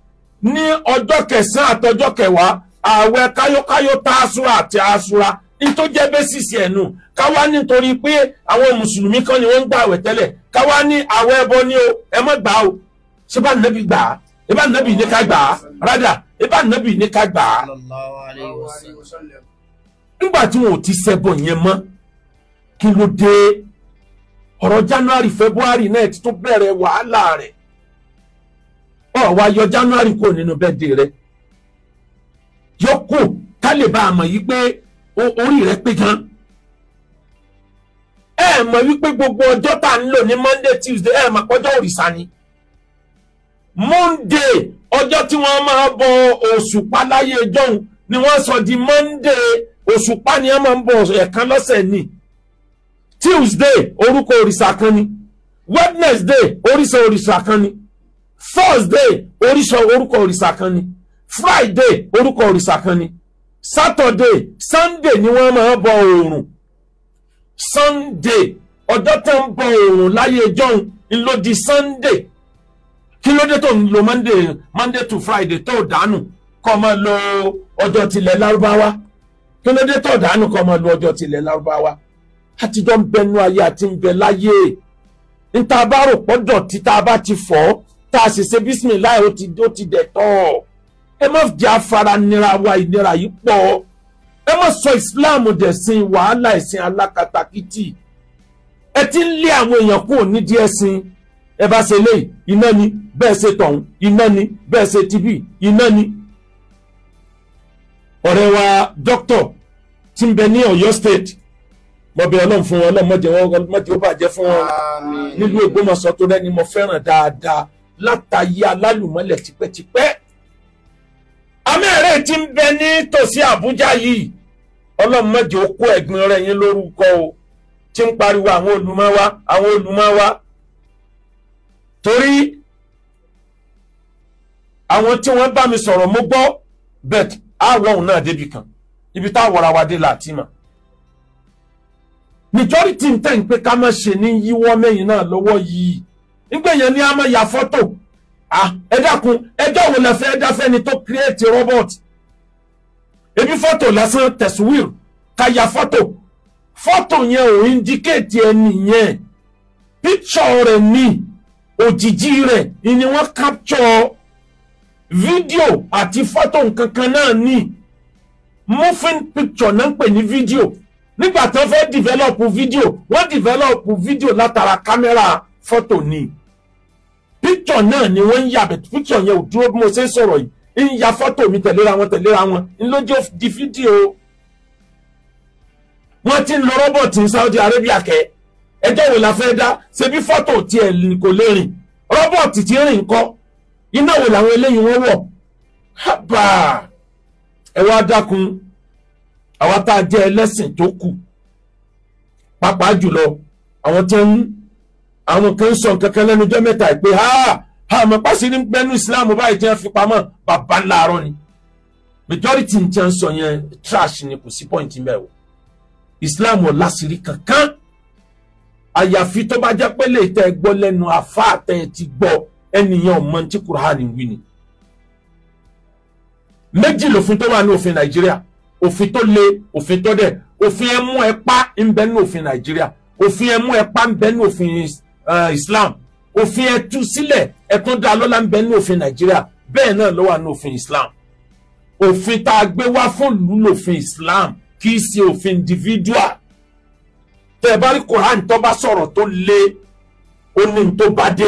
ní ọjọ́ kẹsàn-án àtọjọ́ kẹwàá, ààwẹ̀ káyókáyó Tásúà àti Àṣúrà, ní tó jẹ́ bẹ́sìsì ẹ̀nu. Káwá nítorí pé àwọn mùsùlùmí kan ni wọ́n ń gbààwẹ̀ tẹ́lẹ̀, káwá ní àwẹ̀ ẹbọ ní o, ẹ má gbà o. Ṣé bá nàbì gbà á? Ẹ bá nàbì ní ká gbà á? Rádà, ẹ bá nàbì ní ká gbà á. Sallallahu alayhi wa sallam. Nígbà tí wọn ò ti ṣẹbọ yẹn mọ́, kí ló dé? Ọ̀rọ̀ January February náà ti tún bẹ̀rẹ̀ wàhálà rẹ̀. Ọ̀ wá yọ January kúrò nínú bẹ́ẹ̀dì rẹ̀, yọ kó ká lè bá a mọ̀ yí pé orí rẹ̀ pé gan. Ẹ mọ̀ wípé gbogbo ọjọ́ tá à ń lò ní Monday, Tuesday, ẹ mọ̀ pọ́jọ́ òrìṣà ni. Monday, ọjọ́ tí wọ́n máa bọ òṣùpá láyé jọ́hun ni wọ́n sọ di Monday. Òṣùpá ni wọ́n máa ń bọ ẹ̀kan lọ́sẹ̀ ni. Tuesday, orúkọ òrìṣà kan ni. Wednesday, oríṣà òrìṣà kan ni. Thursday, oríṣà orúkọ òrìṣà kan ni. Friday, orúkọ òrìṣà kan ni. Saturday, Sunday ni wọ́n máa bọ oòrùn. Sunday, ọjọ́ tó ń bọ oòrùn láyé jọ́hun ń ló di Sunday. Kí ló dé tó ń lo Monday to Friday tó dànù kó máa lo ọjọ́ tilẹ̀ Lárúbáwá? Kí ló dé tó dànù kó máa lo ọjọ́ tilẹ̀ Lárúbáwá? Àtijọ́ ń bẹnu ayé àti ń bẹ láyé. Níta bá rò pọ́dọ̀ tí tá a bá ti fọ́, tá a sì ṣe bísímìláì, ó ti dẹ̀ tọ́. Ẹ má jẹ́ afara nira wa, ìnira yìí pọ̀. Ẹ má sọ Islam dẹ̀sìn wàhálà, ẹ̀sìn alákatakítì. Ẹ ti ń lé àwọn èèyàn kúrò nídìí ẹ̀sìn. Ẹ bá ṣe léyìí, iná ni, bẹ́ẹ̀ ṣe tọ̀hún, iná ni, bẹ́ẹ̀ ṣe tibí, iná ni. Ọ̀rẹ́ wa dókítà tí ń bẹ ní Ọ̀yọ́ State, mo bẹ̀ Ọlọ́run fún wọn, Ọlọ́run má jẹ́ ó bàjẹ́ fún wọn. Nílùú Ògbómọ̀ṣọ́ tó rẹ́ni mo fẹ́ràn dáadáa látàyé alálùmọ́lẹ̀ tipẹ́tipẹ́. Amẹ́rẹ́ tí ń bẹ ní tòsí Àbújá yìí, Ọlọ́run má jẹ́ ó kó ẹ̀gbin rẹ̀ yín lórúkọ o, tí ń pariwo àwọn olùmọ̀ wa, àwọn olùmọ̀ wa. Torí àwọn tí wọ́n bá mi sọ̀rọ̀ mo gbọ́, bẹ́ẹ̀ àwọ̀ òun náà débi kan ibi tá a wọra wa dé láti mọ̀. Majority ń tẹ̀ ń pé ká má ṣe ní yíwọ́ mẹ́yìn náà lọ́wọ́ yìí. Nígbà yẹn ni a máa ya fọ́tò. Ẹ dákun, ẹjọ́ wo lẹ fẹ́ dáfẹ́ ni tó create robot? Ebi fọ́tò lásán tẹ̀síwìr ká ya fọ́tò. Fọ́tò yẹn ò indicate ẹni yẹn. Picture rẹ̀ ni, òjìji rẹ̀ ni wọ́n capture. Fídíò àti fọ́tò nkankan náà ni. Moving picture náà ń pè ní fídíò. Nígbà tí wọ́n fẹ́ develop fídíò, wọ́n develop fídíò látara kámẹ́rà fọ́tò ni. Picture náà ni wọ́n ń yà, bẹ̀ picture yẹn ò dúró bí mo ṣe ń sọ̀rọ̀ yìí. Ń ya fọ́tò mi tẹ̀léra wọn tẹ̀léra wọn, ń lójú di fídíò. Wọ́n ti ń lo robot ní Saudi Arabia kẹ́. Ẹjọ́ wo la fẹ́ dá? Ṣebí fọ́tò tiẹ̀ kò lè rìn. Robot ti rìn kọ́. Iná wo làwọn eléyìí wọ́n wọ̀? Hábà! Ẹ wá dákun, àwa tá a jẹ́ ẹlẹ́sìn tó kù, pàápàá jùlọ àwọn tó ń àwọn kan ń sọ kankan lẹ́nu ọjọ́ mẹ́ta pé ha ha mọ̀ pàṣẹ ní gbẹ́nu Islam báyìí tí wọ́n fi pamọ́ bàbá ńláàárọ̀ ni. Majority ń tẹ́ ń sọ yẹn trash ni, kò sí point ń bẹ̀ o. Islam ò láṣìírí kankan, àyàfi tó bá jẹ́ pé lè tẹ́ gbọ́ lẹ́nu àfáà tẹ́ ti gbọ́ ẹnìyàn ọmọ tí Kùránì wí ni. Méjì lòfin tó wà ní òfin Nàìjíríà, òfin tó le, òfin tó dẹ̀. Òfin ẹ mú ẹ pa ń bẹ ní òfin Nàìjíríà, òfin ẹ mú ẹ pa ń bẹ ní òfin Islam, òfin ẹ tú sílẹ̀ ẹ tún dá lọ́lá ń bẹ ní òfin Nàìjíríà, bẹ́ẹ̀ náà ló wà ní òfin Islam. Òfin tá a gbé wá fún ìlú lòfin Islam, kì í ṣe òfin individual. Tẹ́ ẹ bá rí Quran tó bá sọ̀rọ̀ tó le, ó ní tó bá dé.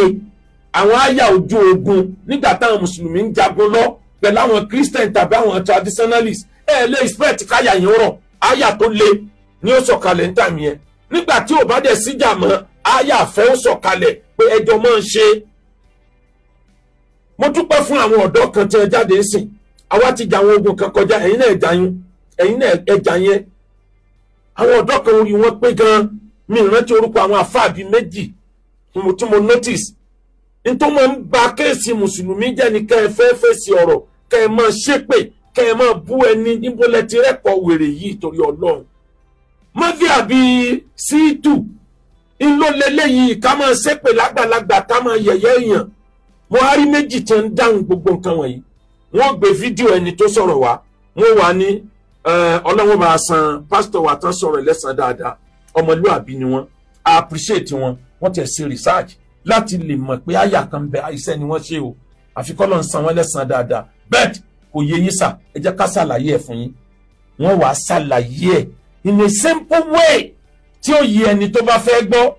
Àwọn àyà ojú ogun nígbà táwọn mùsùlùmí ń jagun lọ pẹ̀lú àwọn Christian tàbí àwọn traditionalists, ẹ lè expect káyà yẹn rọ̀. Àyà tó le ni ó sọ̀kalẹ̀ ní tàmí yẹn. Nígbà tí ò bá dẹ̀ síjà mọ́, àyà fẹ́ ó sọ̀kalẹ̀ pé ẹjọ́ máa ń ṣe. Mo dúpẹ́ fún àwọn ọ̀dọ́ kan tí ẹ jáde ń sìn. Àwa ti jà àwọn ogun kan kọjá, ẹ̀yin náà ẹja yín, ẹ̀yin náà ẹja yẹn. Àwọn ọ̀dọ́ kan orí wọn pé gan-an. Mi rántí orúkọ àwọn àfáà bíi méjì tí mo notice. Nítorí mo ń ba kéèsì mùsùlùmí jẹ́ ni kẹ́ ẹ fẹ́ fèsì ọ̀rọ̀, kẹ́ ẹ máa ṣépè, kẹ́ ẹ máa bú ẹni níbo lẹ ti rẹ́pọ̀ wèrè yìí torí Ọlọ́run. Mọ́fíà àbí síìtù ńlọ lélẹ́yìí ká máa ṣépè lágbàlagbà, ká máa yẹ̀yẹ́ èèyàn. Mo á rí méjì tí ń dáhùn gbogbo nǹkan wọ̀nyí. Wọ́n gbé fídíò ẹni tó sọ̀rọ̀ wá, wọ́n wà ní Ọlọ́run bá san pásítọ̀ wa tán sọ̀rọ̀ ẹlẹ́sàn dáadáa, ọmọlúàbí ni wọ́n, I appreciate wọn, wọ́n tẹ̀ ṣe research láti lè mọ̀ pé àyà kan bẹ iṣẹ́ ni wọ́n ṣe o, àfi k'Ọlọ́run san wọ́n lẹ́sàn dáadáa. Bẹ́ẹ̀ kò yé yín sà, ẹ jẹ́ ká ṣàlàyé ẹ̀ fún yín. Wọ́n wàá ṣàlàyé ẹ̀ in a simple way tí ó yé ẹni tó bá fẹ́ gbọ́.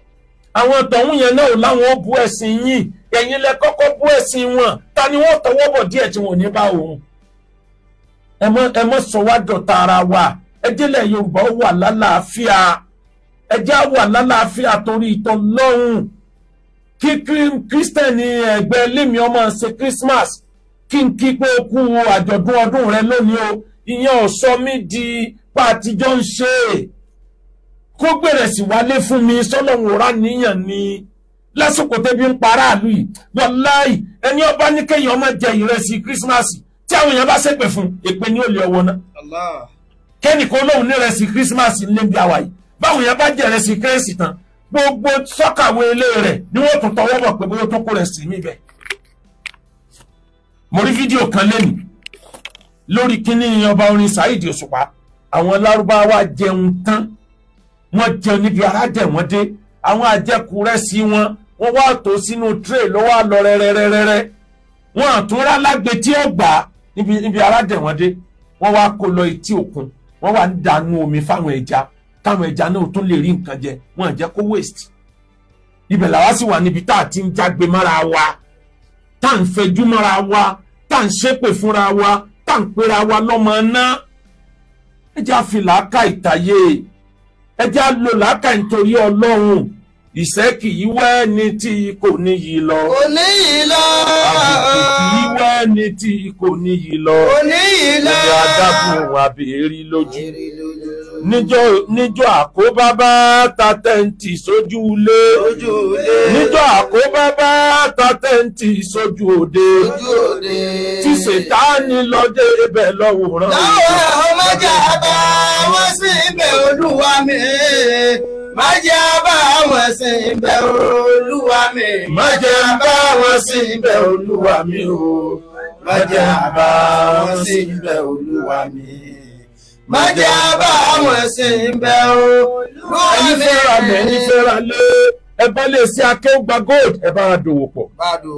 Àwọn tọ̀hún yẹn náà láwọn ó bú ẹ̀sìn yín, ẹ̀yin lẹ kọ́kọ́ bú ẹ̀sìn wọn, ta ni wọ́n tọwọ́ bọ̀ díẹ̀ tí wọn ò ní bá òun. Ẹ mọ́ sọ wá dọ̀tá ara wa, ẹ jẹ́lẹ̀ Yorùbá ó wà lálàáfíà, ẹ jẹ́ á wà lálàáfíà torí ìtọ́ lọ́hùn. Kí Kírísítẹ́nì ẹgbẹ́ lémi ọmọ ṣe Christmas, kí n kí pé ó kú àjọ̀dún ọdún rẹ lónìí o, ìyẹn ò sọ mí di pa àtijọ́ ń ṣe. Kó gbèrè sí wálé fún mi sọlọ́run òrá níyàn ni lásìkò tẹ́bí ń pa aráàlú yìí. Wàláì ẹni ọba ní kéèyàn ọmọ jẹ ìrẹsì Christmas tí àwọn èèyàn bá ṣépè fún, èpè ní òlè ọwọ́ náà. Kẹ́nìkan olóhùn ní ìrẹsì Christmas níbi àwà yìí, báwọn èèyàn bá jẹ ìrẹsì kérésì tán, gbogbo sọ́kàwé ilé rẹ̀ ni wọ́n tún tọwọ́ bọ̀ pé bóyá tó kó rẹ̀ sí mi bẹ̀. Mo rí fídíò kan lẹ́nu lórí kíní ọba orin Saheed Òṣùpá. Àwọn Lárúbáwá jẹun tán, wọ́n jẹun níbi ara dẹ̀ wọ́n dé, àwọn àjẹkù rẹ̀ sí wọn, wọ́n wá tó sínú tray ló wá lọ rẹ́rẹ́rẹ́rẹ́. Wọ́n àtúnrá lágbe tí ó gbà níbi ara dẹ̀ wọ́n dé, wọ́n wá kó lọ etí òkun, wọ́n wá ń dànù omi fáwọn ẹja, káwọn ẹja náà tún lè rí nǹkan jẹ, wọ́n jẹ́ kó waste. Ibẹ̀ làwa sì wà níbi tá a ti ń jágbe mọ́ra wa, tá à ń fẹjú mọ́ra wa, tá à ń ṣépè fúnra wa, tá à ń pera wa lọ́mọ náà. Ẹ jẹ́ á fi làákà ìtàyè, ẹ jẹ́ á lo làákà nítorí Ọlọ́run. Ìṣẹ́ kì í wẹ́ ni tí kò níyì lọ. Kò níyì lọ. Àbùkù kì í wẹ́ ni tí kò níyì lọ. Kò níyì lọ. Omi adágún àbèrí lójú. Níjọ́ àkóbá bá ta tẹ́ǹtì sójú ilé. Ojú ilé. Níjọ́ àkóbá bá ta tẹ́ǹtì sójú òde. Ojú òde. Tí Sètáánì lọ́dẹ ibẹ̀ lọ́wọ́rán. Láwọn ọmọjà bá wọn sí ibẹ̀ Olúwa mi. Má jẹ́ bá wọn sí ibẹ̀ Olúwa mi. Má jẹ́ bá wọn sí ibẹ̀ Olúwa mi o. Má jẹ́ bá wọn sí ibẹ̀ Olúwa mi. Má jẹ́ bá wọn sí ibẹ̀ Olúwa mi. Ẹni fẹ́ra mẹ́, ẹni fẹ́ra lé. Ẹ bá lè ṣe Akéwùgbà Gold, ẹ bá wa dòwò pọ̀. Bá a dòwò.